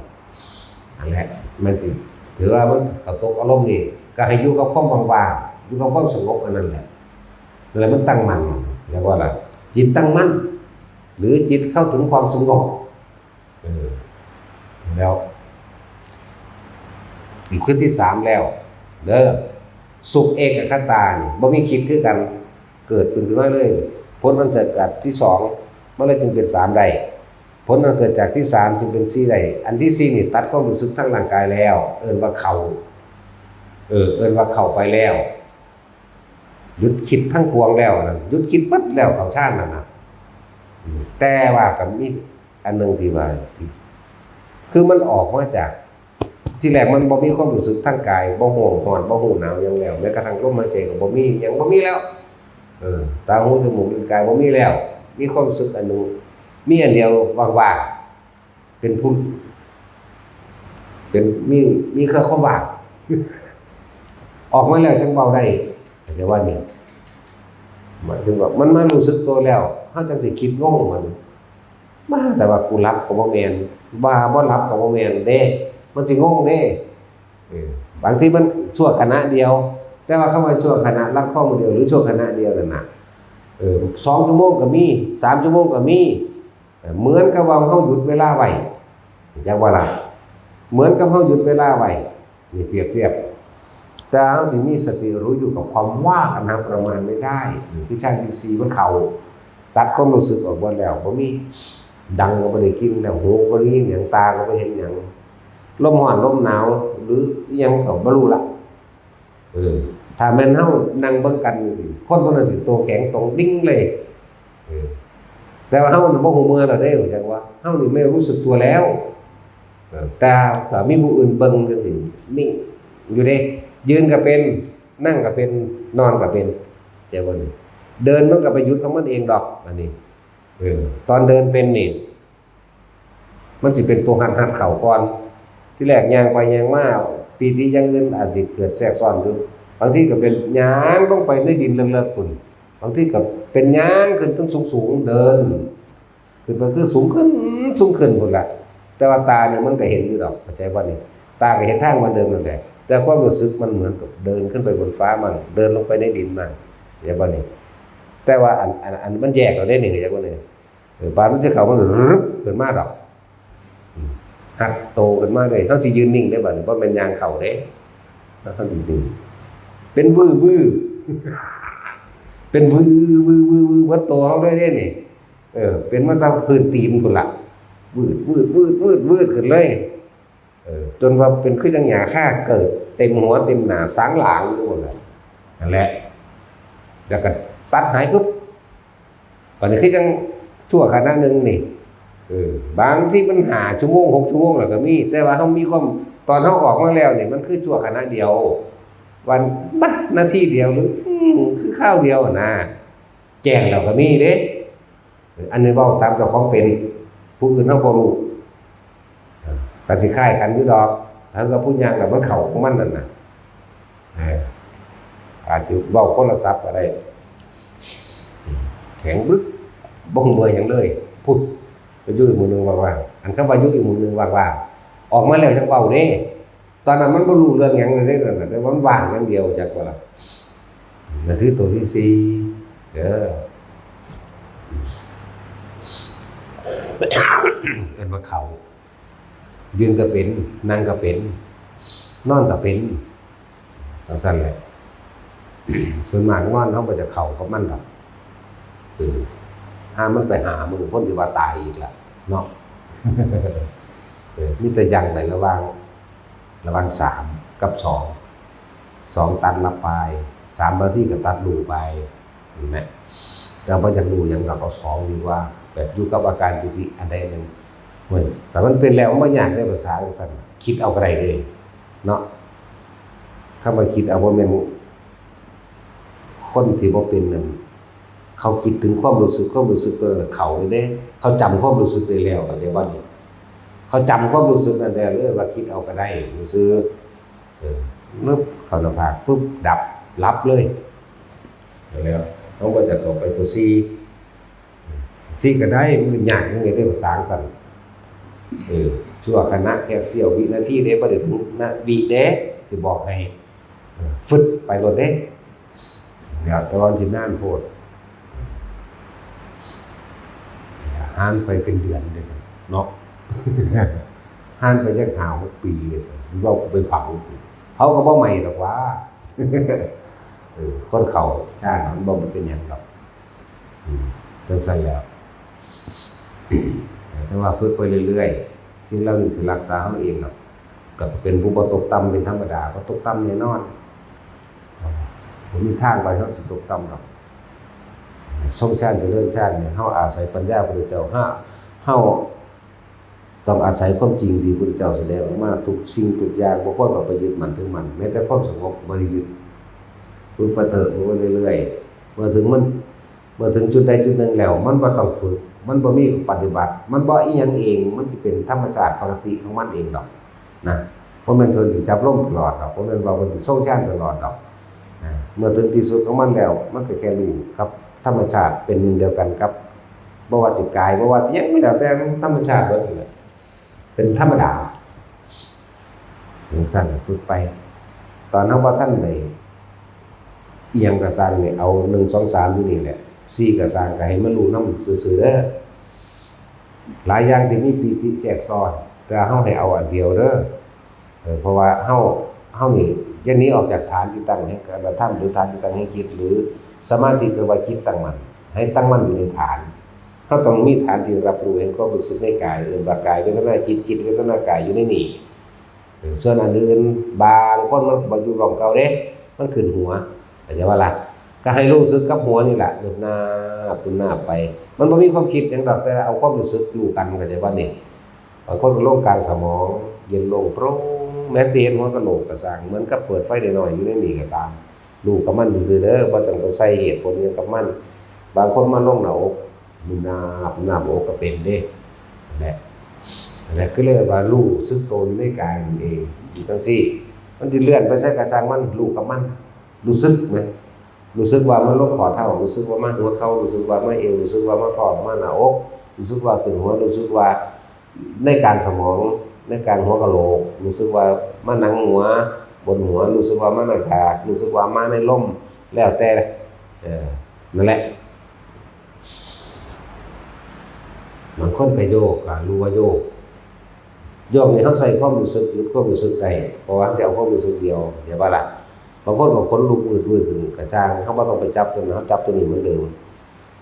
นั่นแหละ มันสิ ถือว่ามันก็ตกอารมณ์นี่ ก็ให้อยู่กับความว่างๆ อยู่กับความสงบอันนั้นแหละ นั่นแหละมันตั้งมั่น เรียกว่าอะไร จิตตั้งมั่น หรือจิตเข้าถึงความสงบ เออ แล้ว อีกขึ้นที่สามแล้ว เด้อ สุขเอกัคคตานี่ บ่มีคิดคือกัน เกิดขึ้นมาเลย ผลมันเกิดจากที่สอง มันเลยจึงเป็นสามได้ ผลมันเกิดจากที่สามจึงเป็นสี่ได้ อันที่สี่นี่ตัดความรู้สึกทางร่างกายแล้ว เอิ้นว่าเข้า เออ เอิ้นว่าเข้าไปแล้ว หยุดคิดทั้งปวงแล้วนะ หยุดคิดเบิดแล้ว เข้าฌานนั่นนะ อืม แต่ว่าก็มีอันหนึ่งที่ว่า คือมันออกมาจาก ที่แรกมันบ่มีความรู้สึกทางกาย บ่ฮู้ร้อน บ่ฮู้หนาวหยังแล้ว แม้กระทั่งลมหายใจก็บ่มี หยังบ่มีแล้ว เออ ตา หู จมูก ลิ้น กายบ่มีแล้ว มีความรู้สึกอันหนึ่ง มีอันเดียวว่างๆ เป็นผู้ เป็น มี มีแค่ความว่าง ออกมาแล้วจั่งเว้าได้ เข้าใจบ่นี่ หมายถึงว่ามันมารู้สึกตัวแล้ว เฮาจั่งสิคิดงงมัน ว่าแต่ว่ากูหลับก็บ่แม่น ว่าบ่หลับก็บ่แม่นเด้ มันสิงงเด้ เออ บางทีมันชั่วขณะเดียว แต่ว่าคำว่าชั่วขณะ ลัดคอมื้อเดียว หรือชั่วขณะเดียวนั่นน่ะ เออ สองชั่วโมงก็มี สามชั่วโมงก็มี เออ เหมือนกับว่าเฮาหยุดเวลาไว้ จักว่าล่ะ เหมือนกับเฮาหยุดเวลาไว้ นี่เปรียบเทียบ แต่เฮาสิมีสติรู้อยู่กับความว่างอันหาประมาณไม่ได้ นี่คือฌานที่สี่มันเข้า ตัดความรู้สึกออกหมดแล้ว บ่มี ดังก็บ่ได้กลิ่นแล้ว หูก็บ่ได้ยินหยัง ตาก็บ่เห็นหยัง ลมร้อน ลมหนาว หรืออิหยังก็บ่รู้ละ เออ ถ้าแม่นเฮานั่งเบิ่งกันจั่งซี้ คนผู้นั้นสิตัวแข็งตรงดิ่งเลย เออ แต่ว่าเฮาน่ะบ่ฮู้เมื่อแล้วเด้ จั่งว่า เฮานี่ไม่รู้สึกตัวแล้ว เออ แต่ถ้ามีผู้อื่นเบิ่งจั่งซี้ นิ่งอยู่เด้ ยืนก็เป็น นั่งก็เป็น นอนก็เป็น เข้าใจบ่นี่ เดินมันก็ไปหยุดของมันเองดอก อันนี้ เออ ตอนเดินเป็นนี่ มันสิเป็นตัวหัด หัดเข้าก่อน ที่แรกย่างไปย่างมา ปีติอย่างอื่นอาจสิเกิดแทรกซ้อนอยู่ บางทีก็เป็นย่างลงไปในดินเลิกๆพุ้น บางทีก็เป็นย่างขึ้นเทิงสูงๆ เดิน ขึ้นไปคือสูงขึ้น สูงขึ้นพุ้นล่ะ แต่ว่าตาเนี่ยมันก็เห็นอยู่ดอก เข้าใจบ่นี่ ตาก็เห็นทางมันเดินนั่นแหละ แต่ความรู้สึกมันเหมือนกับเดินขึ้นไปบนฟ้ามั่ง เดินลงไปในดินมั่ง อย่างว่านี่ แต่ว่าอัน อัน อันมันแยกเราได้นี่ อย่างว่านี่ เออ บาดมันจะเข้ามันรึบขึ้นมาดอก อืม หักโตขึ้นมาเลย เฮาสิยืนนิ่งได้บัดนี้ บ่แม่นย่างเข้าเด้ เฮาสิยืน เป็นวื้อวื้อ เป็นวื้อวื้อวื้อวื้อ วัดโตเฮาเลยเด้นี่ เออ เป็นมาตั้งพื้นตีนพุ้นละ วืดวืดวืดวืดวืดขึ้นเลย เออ จนว่าเป็นคือจังหญ้าคาเกิด เต็มหัวเต็มหน้า สางหลางอยู่นั่นแหละ นั่นแหละ แล้วก็ตัดหายปุ๊บ บัดนี้คือจังชั่วขณะหนึ่งนี่ เออ บางทีมันห้าชั่วโมง หกชั่วโมงแล้วก็มี แต่ว่าเฮามีความ ตอนเฮาออกมาแล้วนี่ มันคือชั่วขณะเดียว วัน บะ นาทีเดียวหรือ อืม คือคราวเดียวนะ แจ้งแล้วก็มีเด้ อันนี้เว้าตามเจ้าของเป็น ผู้อื่นเฮาบ่รู้ ก็สิคล้ายกันอยู่ดอก ถ้าว่าผู้ย่างน่ะมันเข้าของมันนั่นน่ะ เออ อาจจะเว้าคนละศัพท์ก็ได้ แข็งบึก บ่เมื่อยหยังเลย พุด ไปอยู่อีกมื้อหนึ่งว่างๆ อันคำว่าอยู่อีกมื้อหนึ่งว่างๆ ออกมาแล้วจั่งเว้าเด้ ตอนนั้นมันบ่รู้เรื่องหยังเลยเด้ นั่นน่ะ แต่ว่ามันว่างอย่างเดียว จักบ่ล่ะ นั่นคือตัวที่สี่ เด้อ เอิ้นว่าเข้า ยืนก็เป็น นั่งก็เป็น นอนก็เป็น จั่งซั้นแหละ ส่วนมากนอนเฮาบ่จะเข้ากับมันดอก เออ ห่ามันไปห้ามื้อ คนสิว่าตายอีกล่ะ เนาะ เออ มีแต่ยั้งไว้ระหว่าง ระหว่างสามกับสอง สองตัดหลับไป สามบางทีก็ตัดรู้ไป เห็นไหม เราบ่อยากรู้หยังดอก เอาสองดีกว่า แบบอยู่กับอาการปีติอันใดหนึ่ง เว้ย แต่มันเป็นแล้วมันบ่ยากในภาษาจั่งซั้น คิดเอาก็ได้เด้ เนาะ คำว่าคิดเอาบ่แม่น คนที่บ่เป็นนั่น เขาคิดถึงความรู้สึก ความรู้สึกตัวนั้นเขานี่เด้ เขาจำความรู้สึกได้แล้ว เข้าใจบ่นี่ เขาจำความรู้สึกนั้นได้เลย ว่าคิดเอาก็ได้ ซื่อๆ เออ ปึ๊บ เข้าหน้าผาก ปึ๊บ ดับ หลับเลย แล้วเฮาก็จะเข้าไปตัวสี่ สี่ก็ได้ มันยากจั่งใด๋ ภาษาจั่งซั้น เออ ชั่วขณะ แค่เสี้ยววินาทีเด้ บ่ได้ถึงนาวิเด้ สิบอกให้ เออ ฟึด ไปโลดเด้ แล้วแต่ว่ามันสินานโพด หารไปเป็นเดือนเด้ เนาะ หารไปจักห้าหกปี เว้าไปเผา เผาก็บ่ไหม้ดอกหว่า เออ คนเข้าฌานมันบ่เป็นหยังดอก อืม จั่งซั้นแหล้ว แต่ว่าฝึกไปเรื่อยๆ สิ่งเหล่านี้สิรักษาเฮาเองดอก ก็เป็นผู้บ่ตกต่ำเป็นธรรมดา บ่ตกต่ำแน่นอน บ่มีทางว่าเฮาสิตกต่ำดอก ทรงฌานเจริญฌานนี่ เฮาอาศัยปัญญาพระพุทธเจ้า เฮา เฮา ต้องอาศัยความจริงที่พระพุทธเจ้าแสดงออกมา ทุกสิ่งทุกอย่าง บ่ควรเอาไปยึดมั่นถือมั่น แม้แต่ความสงบบ่ได้ยึด ฝึกไปเถอะ ฝึกไปเรื่อยๆ เมื่อถึงมัน เมื่อถึงจุดใดจุดหนึ่งแล้ว มันบ่ต้องฝึก มันบ่มีปฏิบัติ มันบ่อิหยังเอง มันสิเป็นธรรมชาติปกติของมันเองดอกนะ บ่แม่นเพิ่นสิจับลมตลอดดอก บ่แม่นว่าเพิ่นสิทรงฌานตลอดดอกนะ เมื่อถึงที่สุดของมันแล้ว มันก็แค่รู้กับธรรมชาติเป็นหนึ่งเดียวกันกับ บ่ว่าสิกาย บ่ว่าสิหยังก็แล้วแต่ มันธรรมชาติเบิดนั่นแหละ เป็นธรรมดา จั่งซั้นน่ะฝึกไป ตอนเฮาบ่ทันได้อิหยังก็ซ่างนี่ เอาหนึ่ง สอง สาม อยู่นี่แหละ สี่ ก็ซ่าง ก็ให้มันรู้นำซื่อๆ เด้อ หลายอย่างที่มีปีติแทรกซ้อน แต่เฮาให้เอาอันเดียวเด้อ เออ เพราะว่าเฮา เฮานี่อย่าหนีออกจากฐานที่ตั้งแห่งการกระทำ หรือฐานที่ตั้งแห่งจิต หรือสมาธิ แปลว่าจิตตั้งมั่น ให้ตั้งมั่นอยู่ในฐาน เฮาต้องมีฐานที่รับรู้แห่งความรู้สึกในกาย เอิ้นว่ากายเวทนาจิต จิตเวทนากายอยู่ในนี้ เออ ส่วนอันอื่น บางคนมันก็บ่อยู่ร่องเก่าเด้ มันขึ้นหัว เข้าใจบ่ล่ะ ก็ให้รู้สึกกับหัวนี่แหละ วืบหน้าบ วืบหน้าบไป มันบ่มีความคิดหยังดอก แต่เอาความรู้สึกอยู่กัน เข้าใจบ่นี่ บางคนก็ลงกลางสมอง เย็นโล่งโปร่ง แม้แต่เห็นหัวกะโหลกก็ซ่าง เหมือนกับเปิดไฟน้อยๆ อยู่ในนี่ก็ตาม รู้กับมันซื่อๆ เด้อ บ่ต้องไปใส่เหตุผลหยังกับมัน บางคนมาลงหน้าอก หน้าบ หน้าบอกก็เป็นเด้ นั่นแหละ นั่นแหละ คือเรียกว่ารู้สึกตัวอยู่ในกายนั่นเอง อยู่จั่งซี้ มันสิเลื่อนไปไสก็ซ่างมัน รู้กับมัน รู้สึกไหม รู้สึกว่ามันลงข้อเท้า รู้สึกว่ามาหัวเข่า รู้สึกว่ามาเอว รู้สึกว่ามาท้อง มาหน้าอก รู้สึกว่าขึ้นหัว รู้สึกว่าในกลางสมอง ในกลางหัวกะโหลก รู้สึกว่ามาหนังหัว บนหัว รู้สึกว่ามาหน้าผาก รู้สึกว่ามาในลม แล้วแต่ เออ นั่นแหละ บางคนก็โยก ก็รู้ว่าโยก โยกนี่เราใส่ความรู้สึก หยุดความรู้สึกได้ เพราะว่าเราสิเอาความรู้สึกเดียว เห็นบ่ล่ะ บางคนก็ขนลุกวืดๆ ขึ้น ก็ช่าง เราบ่ต้องไปจับตัวนั้น เราจับตัวนี้เหมือนเดิม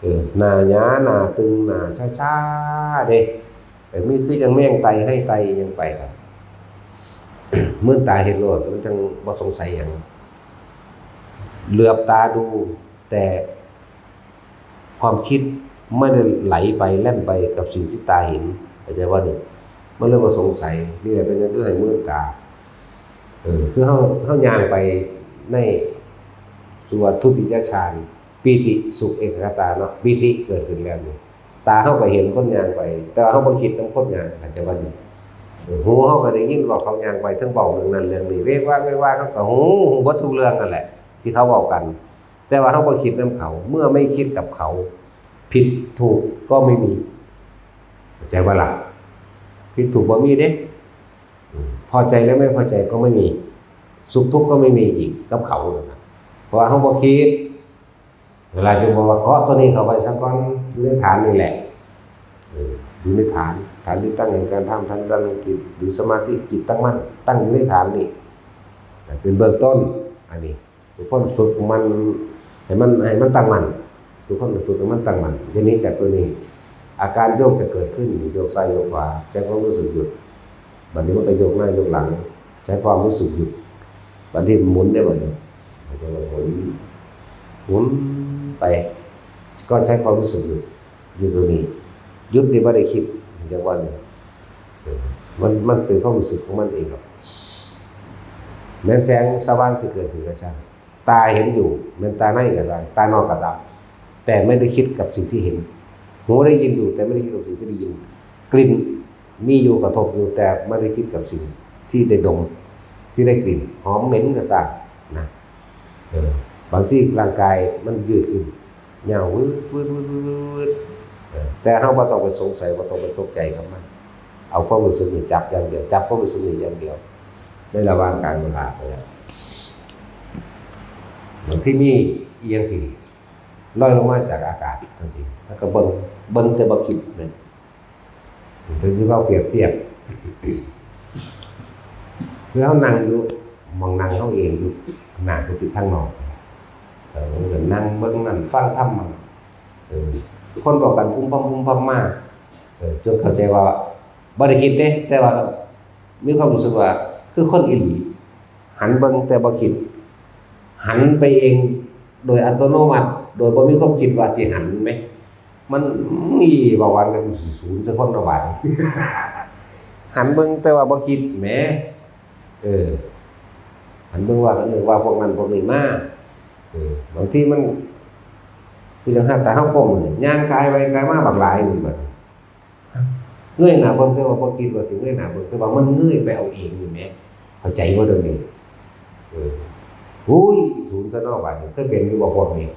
เออ หน้าหยา หน้าตึง หน้าชาๆ เด้ แต่มีคือจั่งแมงไต่ ไฮไต่อิหยังไปครับ มืนตาเห็นโลด มันจั่งบ่สงสัยหยัง เหลือบตาดู แต่ความคิดไม่ได้ไหลไปแล่นไปกับสิ่งที่ตาเห็น เข้าใจบ่นี่ มันเลยบ่สงสัย นี่แหละเป็นหยังคือให้มืนตา เออ คือเรา เราย่างไปในส่วนทุติยฌาน ปีติสุขเอกัคคตาเนาะ ปีติเกิดขึ้นแล้วนี่ ตาเราก็เห็นคนย่างไป แต่ว่าเราบ่คิดนำคนย่าง เข้าใจบ่นี่ เออ หูเราก็ได้ยินว่าเขาย่างไป เทิงเว้าเรื่องนั้นเรื่องนี้ เวกวากเวกวาก เราก็ฮู้ ฮู้เบิดทุกเรื่องนั่นแหละ ที่เขาเว้ากัน แต่ว่าเราบ่คิดนำเขา เมื่อไม่คิดกับเขา ผิดถูกก็ไม่มี เข้าใจบ่ล่ะ ผิดถูกบ่มีเด้ อืม พอใจและไม่พอใจก็ไม่มี สุขทุกข์ก็ไม่มีอีกกับเขานั่นน่ะ เพราะว่าเราบ่คิด เวลาจะบอกว่า เกาะตัวนี้เข้าไปซะก่อน อยู่ในฐานนี่แหละ เออ อยู่ในฐาน ฐานที่ตั้งแห่งการทำ ฐานตั้งแห่งจิต หรือสมาธิ จิตตั้งมั่น ตั้งอยู่ในฐานนี่ เป็นเบื้องต้น อันนี้ ทุกคนฝึกมัน ให้มัน ให้มันตั้งมั่น ทุกคนฝึกให้มันตั้งมั่น อย่าหนีจากตัวนี้ อาการโยกจะเกิดขึ้น โยกซ้ายโยกขวา ใช้ความรู้สึกหยุด บัดนี้มันก็โยกหน้าโยกหลัง ใช้ความรู้สึกหยุด บัดนี้หมุนได้บัดนี้ มันจะหมุน หมุนไป ก็ใช้ความรู้สึกหยุด อยู่ตรงนี้ หยุดนี่บ่ได้คิด จั่งว่านี่ เออ มัน มันเป็นความรู้สึกของมันเองครับ แม้นแสงสว่างสิเกิดขึ้นก็ช่าง ตาเห็นอยู่ แม้นตาในก็ตาม ตานอกก็ตาม แต่ไม่ได้คิดกับสิ่งที่เห็น หูได้ยินอยู่ แต่ไม่ได้คิดกับสิ่งที่ได้ยิน กลิ่นมีอยู่ กระทบอยู่ แต่ไม่ได้คิดกับสิ่งที่ได้ดม ที่ได้กลิ่น หอมเหม็นก็ช่างนะ เออ บางทีร่างกายมันยืดขึ้น ยาววืด วืด วืด วืด วืด เออ แต่เราบ่ต้องไปสงสัย บ่ต้องไปตกใจกับมัน เอาความรู้สึกนี่จับอย่างเดียว จับความรู้สึกนี่อย่างเดียว ในระหว่างกลางเวลาเนี่ย บางทีมีอีหยังที่ลอยลงมาจากอากาศจั่งซี้ แล้วก็เบิ่ง เบิ่งแต่บ่คิดนะ เป็นที่เราเปรียบเทียบ คือเรานั่งอยู่ หม่องนั่งเราเองอยู่ หน้ากุฏิทางนอก เออ มันก็นั่งเบิ่งนั่นฟังธรรมมัน เออ คนเว้ากันพุ้มพ่ำพุ้มพ่ำมา เออ จนเข้าใจว่าบ่ได้คิดเด้ แต่ว่ามีความรู้สึกว่าคือคนอีหลี หันเบิ่งแต่บ่คิด หันไปเองโดยอัตโนมัติ โดยบ่มีความคิดว่าสิหันแหม มัน อี เว้าหวานกัน ศูนย์ซะคนเนาะบาดนี้ หันเบิ่งแต่ว่าบ่คิดแหม เออ หันเบิ่งว่า เออ ว่าพวกนั้นพวกนี้มา เออ บางทีมัน คือจั่งหาตาเฮาก้มนี่ ย่างกายไปกายมาบักหลายนี่บัดนี้ เงยหน้าเบิ่ง แต่ว่าบ่คิดว่าสิเงยหน้าเบิ่ง แต่ว่ามันเงยไปเอาเองนี่แหม เข้าใจบ่เดี๋ยวนี้ เออ อุ้ย ศูนย์ซะเนาะบาดนี้ เคยเป็นอยู่บ่พวกนี้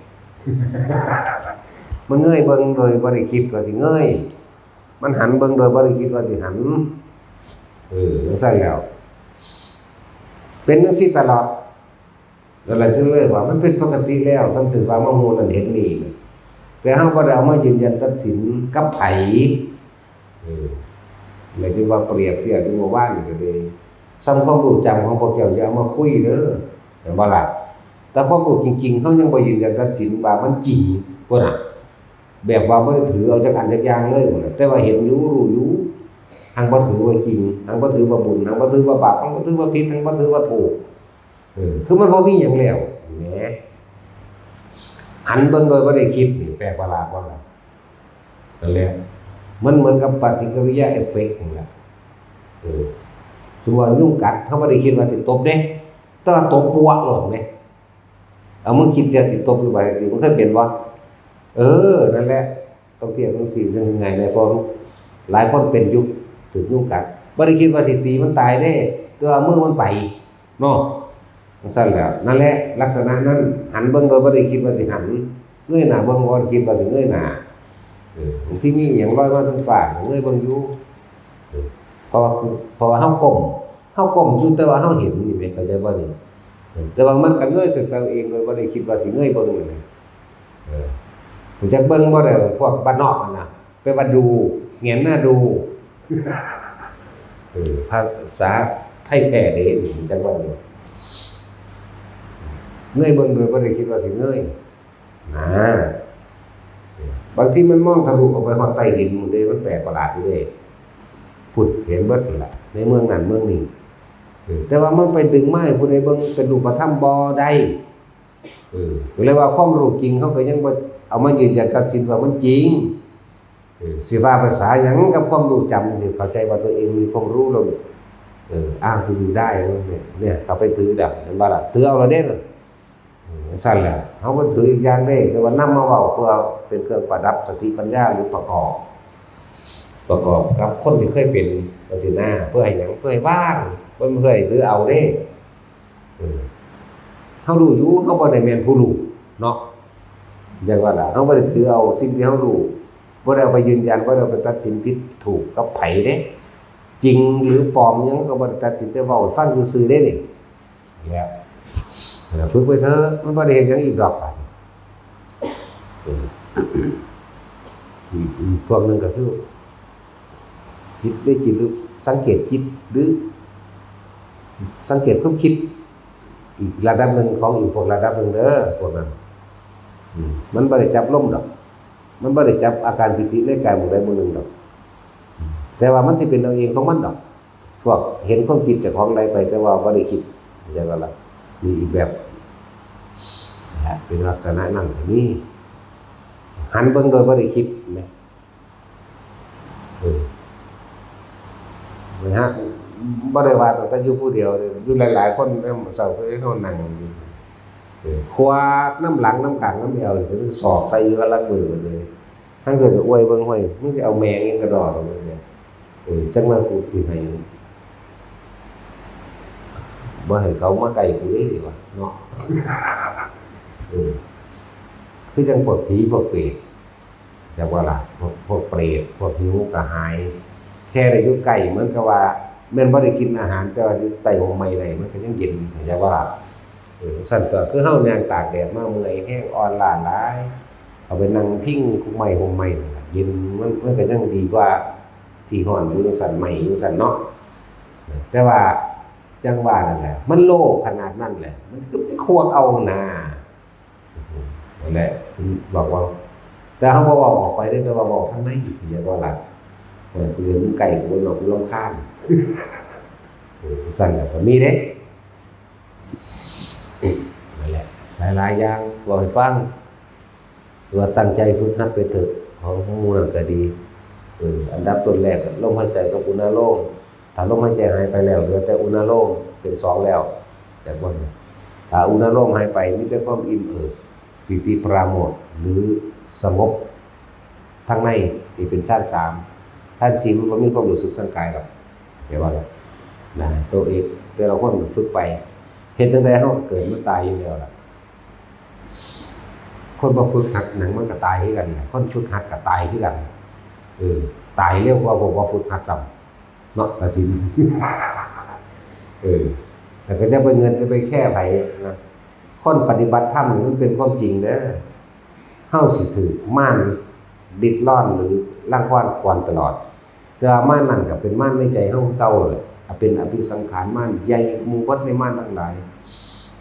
มันเงยเบิ่งโดยบ่ได้คิดว่าสิเงย มันหันเบิ่งโดยบ่ได้คิดว่าสิหัน เออ จั่งซั้นแล้ว เป็นจั่งซี้ตลอด แล้วเราจะเลยว่ามันเป็นปกติแล้ว ซ้ำถือว่ามาฮู้นั่นเห็นนี่ แต่เราบ่ได้เอามายืนยันตัดสินกับไผ เออ หมายถึงว่าเปรียบเทียบอยู่เมื่อวานนี่ก็เลย ซ้ำความรู้จำของพวกเจ้าอย่าเอามาคุยเด้อ เห็นบ่ล่ะ แต่ความรู้จริงๆ เรายังบ่ยืนยันตัดสินว่ามันจริง พุ้นน่ะ แบบว่าบ่ได้ถือเอาจักอันจักอย่างเลยพุ้นน่ะ แต่ว่าเห็นอยู่ รู้อยู่ หังบ่ถือว่าจริง หังบ่ถือว่าบุญ หังบ่ถือว่าบาป หังบ่ถือว่าผิด หังบ่ถือว่าถูก เออ คือมันบ่มีหยังแล้วแหม หันเบิ่งโดยบ่ได้คิดนี่แปลกประหลาดบ่ล่ะ นั่นแหละ มันเหมือนกับปฏิกิริยาเอฟเฟกต์นั่นแหละ เออ สมมุติว่ายุงกัด เราบ่ได้คิดว่าสิตบเด้ แต่ว่าตบปัวโลดแหม เอา มึงคิดจะสิตบอยู่บ่าจั่งซี้ มึงเคยเป็นบ่ เออ นั่นแหละ ต้องเทียบจั่งซี้ จั่งง่ายแหน่ เพราะหลายคนเป็นอยู่ ถืกยุงกัด บ่ได้คิดว่าสิตีมันตายเด้ แต่ว่ามือมันไป เนาะ จั่งซั้นแหละ นั่นแหละ ลักษณะนั้น หันเบิ่งโดยบ่ได้คิดว่าสิหัน เงยหน้าเบิ่งบ่ได้คิดว่าสิเงยหน้า เออ บางทีมีอิหยังลอยมาทางฟ้า เงยเบิ่งอยู่ เออ เพราะว่า เพราะว่าเราก้ม เฮาก้มอยู่แต่ว่าเฮาเห็นนี่แหม เข้าใจบ่นี่? เออ แต่ว่ามันก็เงยขึ้นไปเอง โดยบ่ได้คิดว่าสิเงยเบิ่งนั่นแหละ เออ รู้จักเบิ่งบ่ได้ พวกบ้านนอกหั่นน่ะ แปลว่าดู แหงนหน้าดู เออ ภาษาไทยแท้เด้ รู้จักเบิ่งอยู่ เงยเบิ่งโดยบ่ได้คิดว่าสิเงย นะ บางทีมันมองทะลุออกไปฮอดใต้ดินพู้นเด้ มันแปลกประหลาดอยู่เด้ พุ้น เห็นเบิดนั่นล่ะ ในเมืองนั้นเมืองนี้ เออ แต่ว่ามันไปดึงมาให้ผู้ใดเบิ่งเป็นรูปธรรมบ่ได้ เออ ก็เลยว่าความรู้จริงเฮาก็ยังบ่เอามายืนยันตัดสินว่ามันจริง เออ สิว่าภาษาหยังกับความรู้จำ สิเข้าใจว่าตัวเองมีความรู้แล้ว เออ อ้างกูอยู่ได้เนี่ย เนี่ย เขาไปถือดอก เห็นบ่ล่ะ ถือเอาแล้วเด้ เออ ซั่นแหละ เฮาก็ถืออีกอย่างเด้ แต่ว่านำมาเว้าเพื่อเป็นเครื่องประดับสติปัญญา หรือประกอบ ประกอบกับคนที่เคยเป็นจังซี้นะ เพื่อให้หยัง เพื่อให้ว่าง บ่แม่นเพื่อให้ถือเอาเด้ เออ เฮารู้อยู่ เฮาบ่ได้แม่นผู้รู้เนาะ จั่งว่าล่ะ เฮาบ่ได้ถือเอาสิ่งที่เฮารู้ บ่ได้เอาไปยืนยัน บ่ได้เอาไปตัดสินผิดถูกกับไผเด้ จริงหรือปลอมหยังก็บ่ได้ตัดสิน แต่เว้าให้ฟังซื่อๆเด้นี่ เนี่ย เออ ฝึกไปเถอะ มันบ่ได้เฮ็ดหยังอีกดอก บาดนี้ เออ อีก อีกพวกหนึ่งก็คือ จิตได้จิตหรือสังเกตจิต หรือ สังเกตความคิด อีกระดับหนึ่งของอีกพวกระดับหนึ่งเด้อ พวกนั้น อืม มันบ่ได้จับลมดอก มันบ่ได้จับอาการปิติในกายหมู่ใดหมู่หนึ่งดอก แต่ว่ามันสิเป็นเอาเองของมันดอก พวกเห็นความคิดเจ้าของไหลไป แต่ว่าบ่ได้คิด เข้าใจบ่ล่ะ มีอีกแบบ นะ เป็นลักษณะนั้นก็มี หันเบิ่งโดยบ่ได้คิด เห็นไหม? เออ นะฮะ บ่ได้ว่าตั้งแต่อยู่ผู้เดียวเด้ อยู่หลายๆคนนำ เช้าก็เห็นเขานั่งอยู่ เออ ขวากนำหลังนำข้างนำแอว เป็นศอกใส่อยู่กับหลังมือเลย ทั้งเทื่อก็อวยเบิ่ง "ห้วย มึงสิเอาแม่งอิหยังกะด้อ" เออ จั่งว่ากูสิให้ บ่ให้เขามาใกล้กูเลยดีกว่าเนาะ เออ คือจั่งพวกผีพวกเปรต จักว่าล่ะ พวก พวกเปรต พวกหิวกระหาย แค่ได้อยู่ใกล้เหมือนกับว่า แม่นบ่ได้กินอาหาร แต่ว่าอยู่ใต้ร่มไม้ได้ มันก็ยังเย็น จักว่าล่ะ เออ ซั่นก็คือเฮาย่างตากแดดมาเมื่อยแฮง อ่อนล้าหลาย เอาไปนั่งพิงคุกไม้ร่มไม้นั่นล่ะ เย็น มัน มันก็ยังดีกว่าที่ร้อนอยู่จั่งซั้น ไหม้อยู่จั่งซั้นเนาะ แต่ว่าจั่งว่านั่นแหละ มันโลภขนาดนั้นแหละ มันคือไปขวากเอาน่า นั่นแหละ ถึงบอกว่า แต่เฮาบ่เว้าออกไปเด้ แต่ว่าเว้าทางใน อย่าว่าหลาย เออ กูเห็นมึงใกล้กูเนาะ กูรำคาญ เออ ซั่นแหละ ก็มีเด้ นั่นแหละ หลายๆอย่าง เว้าให้ฟัง ว่าตั้งใจฝึกหัดไปเถอะ ของหมู่นั่นก็ดี เออ อันดับต้นแรก ลมหายใจกับอุณาโลม ถ้าลมหายใจหายไปแล้ว เหลือแต่อุณาโลม เป็นสองแล้ว แต่ว่า ถ้าอุณาโลมหายไป มีแต่ความอิ่มเอิบ ปีติปราโมทย์ หรือสงบ ทางใน นี่เป็นฌานสาม ฌานสี่มันบ่มีความรู้สึกทางกายหรอก แต่ว่า นะ ตัวเอง แต่ละคนฝึกไป เฮ็ดจั่งใดเฮาก็เกิดมาตายอยู่แล้วล่ะ คนบ่ฝึกหัดหยังมันก็ตายคือกัน คนฝึกหัดก็ตายคือกัน เออ ตายเร็วกว่าพวกบ่ฝึกหัดซ้ำ เนาะ ตัดสิน เออ แต่ก็จะไปเงินจะไปแค่ไผนะ คนปฏิบัติธรรมนี่มันเป็นความจริงเด้อ เฮาสิถืกมารริดรอนหรือรังควานควานตลอด แต่ว่ามารนั่นก็เป็นมารในใจเฮาคือเก่าแหละ เป็นอภิสังขารมารใหญ่หมู่เบิดในมารทั้งหลาย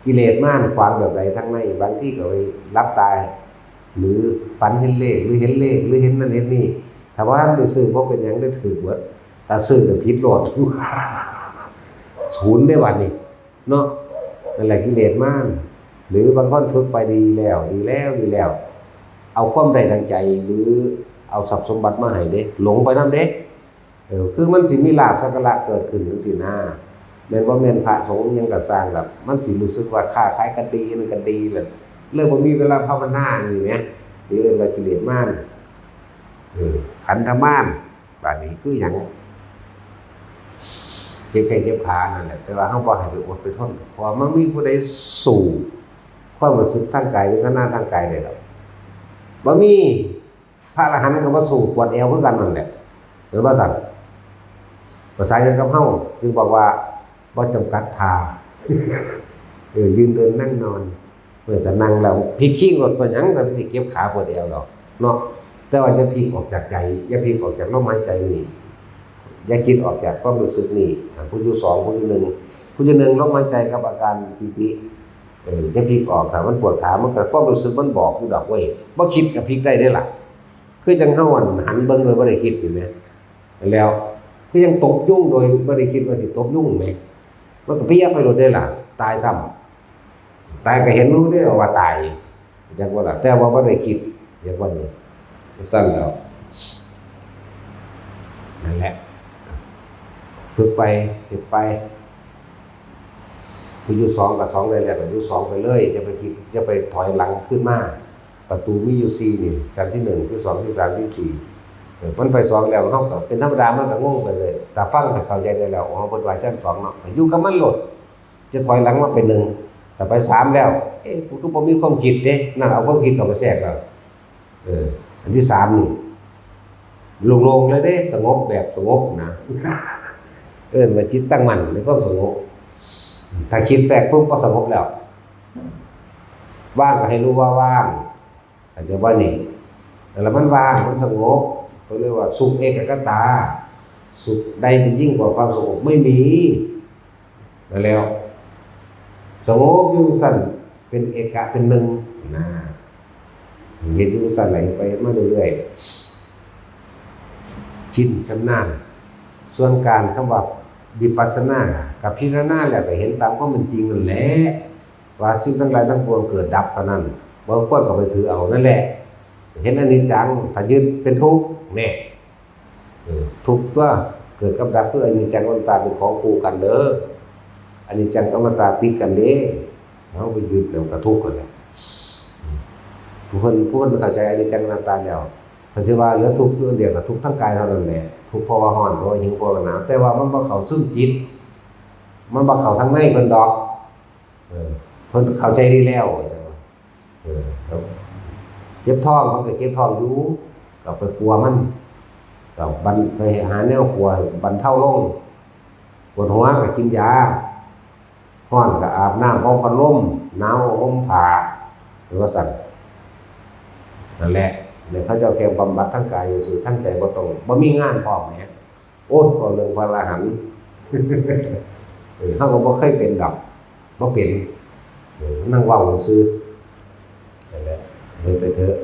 กิเลสมารขวางแบบใดทางใน บางทีก็ไปหลับตา หรือฝันเห็นเลข หรือเห็นเลข หรือเห็นนั่นเห็นนี่ ถ้าบ่ทันได้ซื้อบ่เป็นหยัง ได้ถืกเบิด ถ้าซื้อก็ผิดโลด ศูนย์เด้บัดนี้ เนาะ นั่นแหละกิเลสมาร หรือบางคนฝึกไปดีแล้ว ดีแล้ว ดีแล้ว เอาความได้ดังใจ หรือเอาทรัพย์สมบัติมาให้เด้ หลงไปนำเด้ เออ คือมันสิมีลาภสักการะเกิดขึ้นจั่งซี้นะ แม่นบ่แม่นพระสงฆ์หยังก็ซ่างล่ะ มันสิรู้สึกว่าค้าขายก็ดี นั่นก็ดีล่ะ เลยบ่มีเวลาภาวนานี่แหม ที่เอิ้นว่ากิเลสมาร เออ ขันธมาร บาดนี้คือหยัง เจ็บแข้งเจ็บขานั่นแหละ แต่ว่าเฮาบ่ให้ไปอดไปทน เพราะว่ามันมีผู้ใดสู้ความรู้สึกทางกาย เวทนาทางกายได้ดอก บ่มี พระอรหันต์ก็บ่สู้ปวดแอวคือกันนั่นแหละ เห็นบ่ซั่น ภาษาเดียวกับเฮา จึงบอกว่า บ่จำกัดท่า เออ ยืนเดินนั่งนอน เออ แต่นั่งแล้วพลิกคิ้งรถไปหยัง แต่มันสิเก็บขาปวดแอวดอกเนาะ แต่ว่าอย่าพลิกออกจากใจ อย่าพลิกออกจากลมหายใจนี่ อย่าคิดออกจากความรู้สึกนี่ อ่า ผู้อยู่สอง ผู้อยู่หนึ่ง ผู้อยู่หนึ่ง ลมหายใจกับอาการปีติ เออ อย่าพลิกออก ถ้ามันปวดขา มันก็ความรู้สึกมันบอกอยู่ดอกเว้ย บ่คิดก็พลิกได้เด้ล่ะ คือจั่งเฮาหั่นหันเบิ่งโดยบ่ได้คิดนี่แหม แล้วคือยังตบยุงโดยบ่ได้คิดว่าสิตบยุงแหม มันก็เปียกไปโลดเด้ล่ะ ตายซ้ำ ตายก็เห็นรู้เด้ว่าตาย จักว่าล่ะ แต่ว่าบ่ได้คิด จักว่านี่ ซั่นแล้ว นั่นแหละ ฝึกไป เฮ็ดไป คืออยู่สองกับสองได้แล้ว ก็อยู่สองไปเลย อย่าไปคิด อย่าไปถอยหลังขึ้นมา ประตูมีอยู่สี่นี่ ชั้นที่หนึ่ง ที่สอง ที่สาม ที่สี่ เออ มันไปสองแล้ว เฮาก็เป็นธรรมดา มันก็งงไปเลย แต่ฟังให้เข้าใจได้แล้ว อ๋อ เพิ่นว่าชั้นสองเนาะ อยู่กับมันโลด จะถอยหลังมาเป็นหนึ่ง แต่ไปสามแล้ว เอ๊ะ กูคือบ่มีความคิดเด้ นั่นเอาความคิดเข้าไปแทรกแล้ว เออ อันที่สามนี่ โล่งๆเลยเด้ สงบแบบสงบนะ เอิ้นว่าจิตตั้งมั่นในความสงบ ถ้าคิดแทรกปุ๊บก็สงบแล้ว ว่างก็ให้รู้ว่าว่าง เข้าใจบ่นี่ แล้วมันว่าง มันสงบ เขาเรียกว่าสุขเอกคตา สุขใดจะยิ่งกว่าความสงบไม่มี นั่นแล้ว สงบอยู่ซั่น เป็นเอกะเป็นหนึ่งนะ เฮ็ดอยู่ซั่นไหลไปมาเรื่อยๆ ชินชำนาญ ส่วนการคำว่าวิปัสสนา กับพิจารณาแล้วก็เห็นตามความเป็นจริงนั่นแหละ ว่าสิ่งทั้งหลายทั้งปวงเกิดดับเท่านั้น บ่ควรก็ไปถือเอานั่นแหละ เห็นอนิจจัง ถ้ายึดเป็นทุกข์ แน่ เออ ทุกข์ตัว เกิดกับดับคืออนิจจังอนัตตาเป็นของคู่กันเด้อ อนิจจังกับอนัตตาติดกันเด้ เฮาไปยึดแล้วก็ทุกข์กันแหละ ผู้เพิ่น ผู้เพิ่นเข้าใจอนิจจังอนัตตาแล้ว ถ้าสิว่าเหลือทุกข์อยู่อันเดียวก็ทุกข์ทั้งกายเท่านั้นแหละ ทุกข์เพราะว่าร้อน เพราะว่าหิว เพราะว่าหนาว แต่ว่ามันบ่เข้าซึมจิต มันบ่เข้าทางในเพิ่นดอก เออ เพิ่นเข้าใจดีแล้ว เออ ครับ เจ็บท้องมันก็เจ็บท้องอยู่ ก็ไปปัวมัน ก็บรร- ไปหาแนวปัวให้บรรเทาลง ปวดหัวก็กินยา ร้อนก็อาบน้ำเอาพัดลม หนาวเอาห่มผ้า หรือว่าซั่น นั่นแหละ เนี่ยเขาเจ้าแค่บำบัดทางกายซื่อๆ ทางใจบ่ต้อง บ่มีงานพร้อมแหม โอ้ย เว้าเรื่องพระอรหันต์ เออ เฮาก็บ่เคยเป็นดอก บ่เป็น เออ นั่งเว้าซื่อ นั่นแหละ เฮ็ดไปเถอะ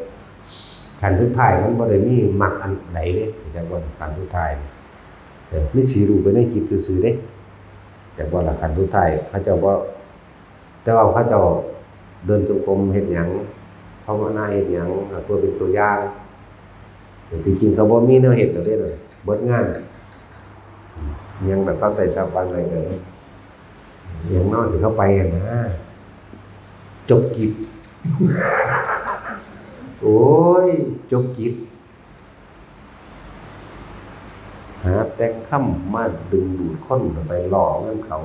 ขั้นสุดท้ายมันบ่ได้มีมรรคอันใดเด้ จักว่าขั้นสุดท้าย เออ มีสิรู้ไปในจิตซื่อๆเด้ จักว่าละขั้นสุดท้าย เขาเจ้าบ่ แต่ว่าเขาเจ้าเดินจงกรมเฮ็ดหยัง ภาวนาเฮ็ดหยัง เพื่อเป็นตัวอย่าง แต่ที่จริงเขาบ่มีแนวเฮ็ดดอกเด้ เบิดงาน ยังแบบเขาใส่สบายเลยเด้อ อย่างน้อยที่เขาไปอะนะ จบกิจ โอ้ย จบกิจ หาแต่งคำมาดึงดูดคนไปล่อเงินเขา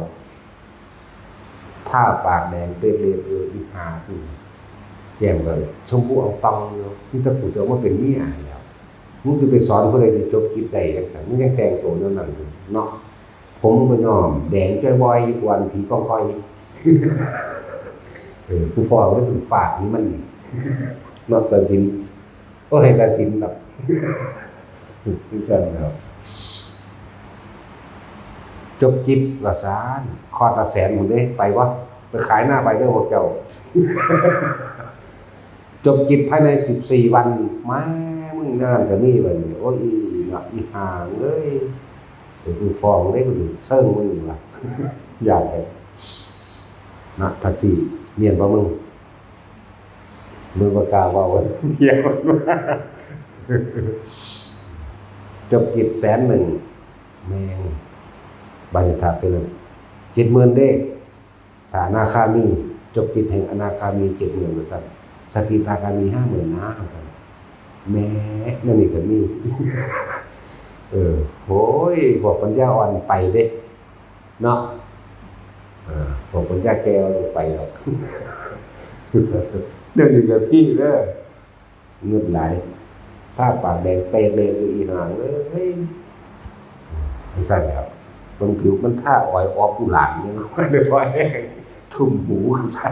ทาปากแดงเปรตเลย เออ อีห่า อืม แจ่มก็ชมพูอ่องตองอยู่ มีแต่กูจะเอามาเป็นเมียแล้ว มึงจะไปสอนผู้ใดที่จบกิจได้จังซั่น มึงยังแต่งตัวแนวนั้นอยู่เนาะ ผมก็ยอมแดงจ้อยบอยกวนผีกองคอย เออ ผู้พ่อมันเป็นฝากนี่มัน เนาะ ตัดสิน โอ้ย ตัดสินดอก คือซั่นแล้ว จบกิจว่าซั่น คอร์สละแสนหมดเด้ ไปวะ ไปขายหน้าไปเด้อพวกเจ้า จบกิจภายในสิบสี่วัน มา มึงงานก็มีบัดนี้ โอ้ย อีหลับอีห่าเอ้ย เดี๋ยวกูฟ้องเด้ กูสิเซิงมึงว่ะ อยากให้ นะ แท็กซี่ เนียนบ่มึง มึงบ่กล้าเว้า เนียนมันว่า จบกิจแสนหนึ่ง แม่ง บัดนี้ถ้าเป็นเจ็ดหมื่นเด้ ถ้าอนาคามี จบกิจแห่งอนาคามีเจ็ดหมื่นว่าซั่น สกิทาคามีห้าหมื่นนะว่าซั่น แหม นั่นนี่ก็มี เออ โอ้ย พวกปัญญาอ่อนไปเด้ เนาะ เออ พวกปัญญาแก่บ่ไปดอก เดี๋ยวนี้ก็มีเด้อ เงินหลาย ทาปากแดงเปรตเลย อีห่าเอ้ย จังซั่นแหละครับ บางผิวมันทาออยออกกุหลาบเนี่ย มันเลยพอแห้ง ทุ่มหูใส่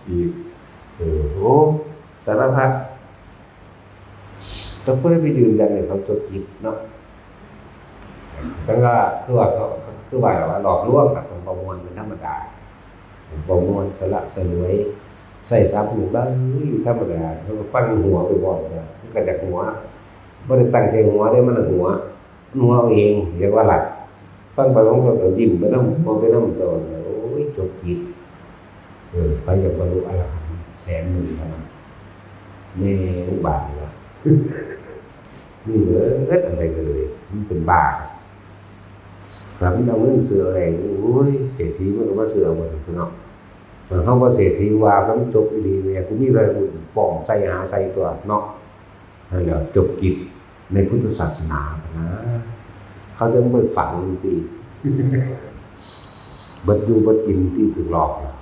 อีก เออ โอ้ สารพัด แต่ผู้ใดไปยืนยันเนี่ยเขาจบจิตเนาะ แต่ว่าคือว่าเขา คือว่าหลอกลวงกับของประมวลเป็นธรรมดา ของประมวลสละสลวย ใส่สับหมูบ้างอยู่ธรรมดา แล้วก็ฟังหัวไปบอกเนี่ย มันก็จากหัว บ่ได้ตั้งใจหัวได้ มันหัว มันหัวเอาเอง เรียกว่าหลัก ฟังไปมันก็ยิ้มไปนำ หัวไปนำ ตัวเนี่ย โอ้ย จบจิต เออ ไปอยากบรรลุอรหันต์แสนหนึ่งแล้วนะ แม่งบาปละ นี่เบิดอะไรกันเลย มันเป็นบ้า ครับ มันเอาเงินซื้ออะไร โอ้ย เศรษฐีมันก็มาซื้อเอาหมดทุกเนาะ มันเขาว่าเศรษฐีว่ามันจบอีหลีแม่ กูมีอะไรกูป้องใส่หาใส่ตัวเนาะ นั่นแหละจบกิจในพุทธศาสนานะ เขาจะไม่ฝังที่ เบิดอยู่เบิดกินที่ถูกหลอกนะ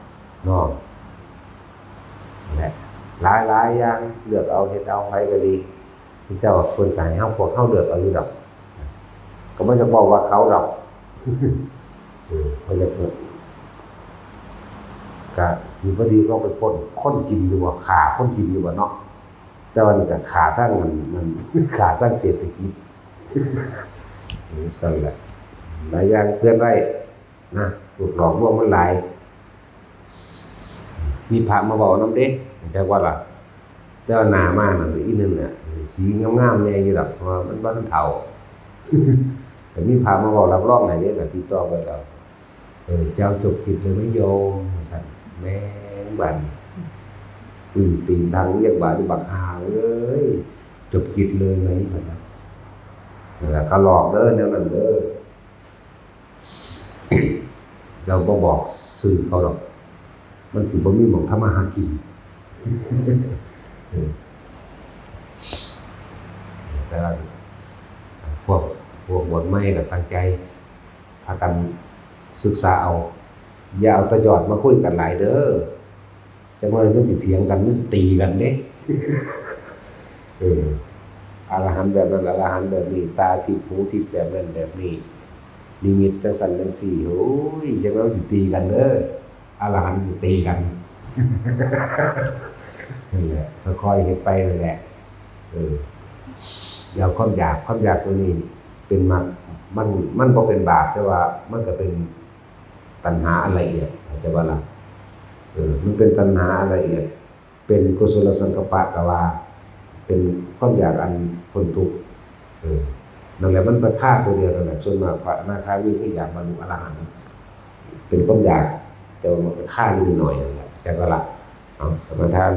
เนาะ และหลายๆอย่าง เลือกเอา เฮ็ดเอา ไผก็ดี พระเจ้าเพิ่นก็ให้เฮา พวกเฮาเลือกเอาอยู่ดอก ก็บ่จะบอกว่าเขาดอก เออ บ่จะเพิ่น ก็สิพอดีก็ไปปล้นคนกินอยู่บ่ ฆ่าคนกินอยู่บ่เนาะ แต่ว่านี่ก็ฆ่าทั้งมัน มัน ฆ่าทั้งเศรษฐกิจ เออ ซั่นแหละ หลายอย่างเตือนไว้นะ ถูกหลอกลวงมันหลาย มีพระมาเว้านำเด้ จักว่าล่ะ แต่ว่าหน้ามานั่นอีหนึ่งน่ะ สีงามๆแน่อยู่ดอก เพราะว่ามันบ่ทันเฒ่า แต่มีพระมาเว้ารับรองให้เด้ ก็ติดต่อไปแล้ว เออ เจ้าจบกิจเลยไหมโยม ว่าซั่น แม่งบัดนี้ อืม ตีนทางเรียกบาดนี่บักห่าเอ้ย จบกิจเลยไหม ว่าซั่น นั่นแหละ เขาหลอกเด้อ แนวนั้นเด้อ เราบ่บอกชื่อเขาดอก มันสิบ่มีหม่องทำมาหากิน เออ แต่ว่าพวก พวกบวชใหม่ก็ตั้งใจ พากันศึกษาเอา อย่าเอาแต่ยอดมาคุยกันหลายเด้อ จักหน่อยมันสิเถียงกัน มันสิตีกันเด้ เออ อรหันต์แบบนั้น อรหันต์แบบนี้ ตาทิพย์หูทิพย์แบบนั้นแบบนี้ นิมิตจังซั่นจังซี่ โอ้ย จักหน่อยมันสิตีกันเด้อ อรหันต์สิตีกัน นั่นแหละ ค่อยๆเฮ็ดไปนั่นแหละ เออ แล้วความอยาก ความอยากตัวนี้เป็นมรรค มัน มันบ่เป็นบาป แต่ว่ามันก็เป็นตัณหาอันละเอียด เข้าใจบ่ล่ะ เออ มันเป็นตัณหาอันละเอียด เป็นกุศลสังกัปปะก็ว่า เป็นความอยากอันพ้นทุกข์ เออ นั่นแหละ มันไปฆ่าตัวเดียวนั่นแหละ ส่วนมากพระอนาคามีคืออยากบรรลุอรหันต์ เป็นความอยาก แต่ว่ามันก็ฆ่านิดหน่อยนั่นแหละ เข้าใจบ่ล่ะ เอา สมาทาน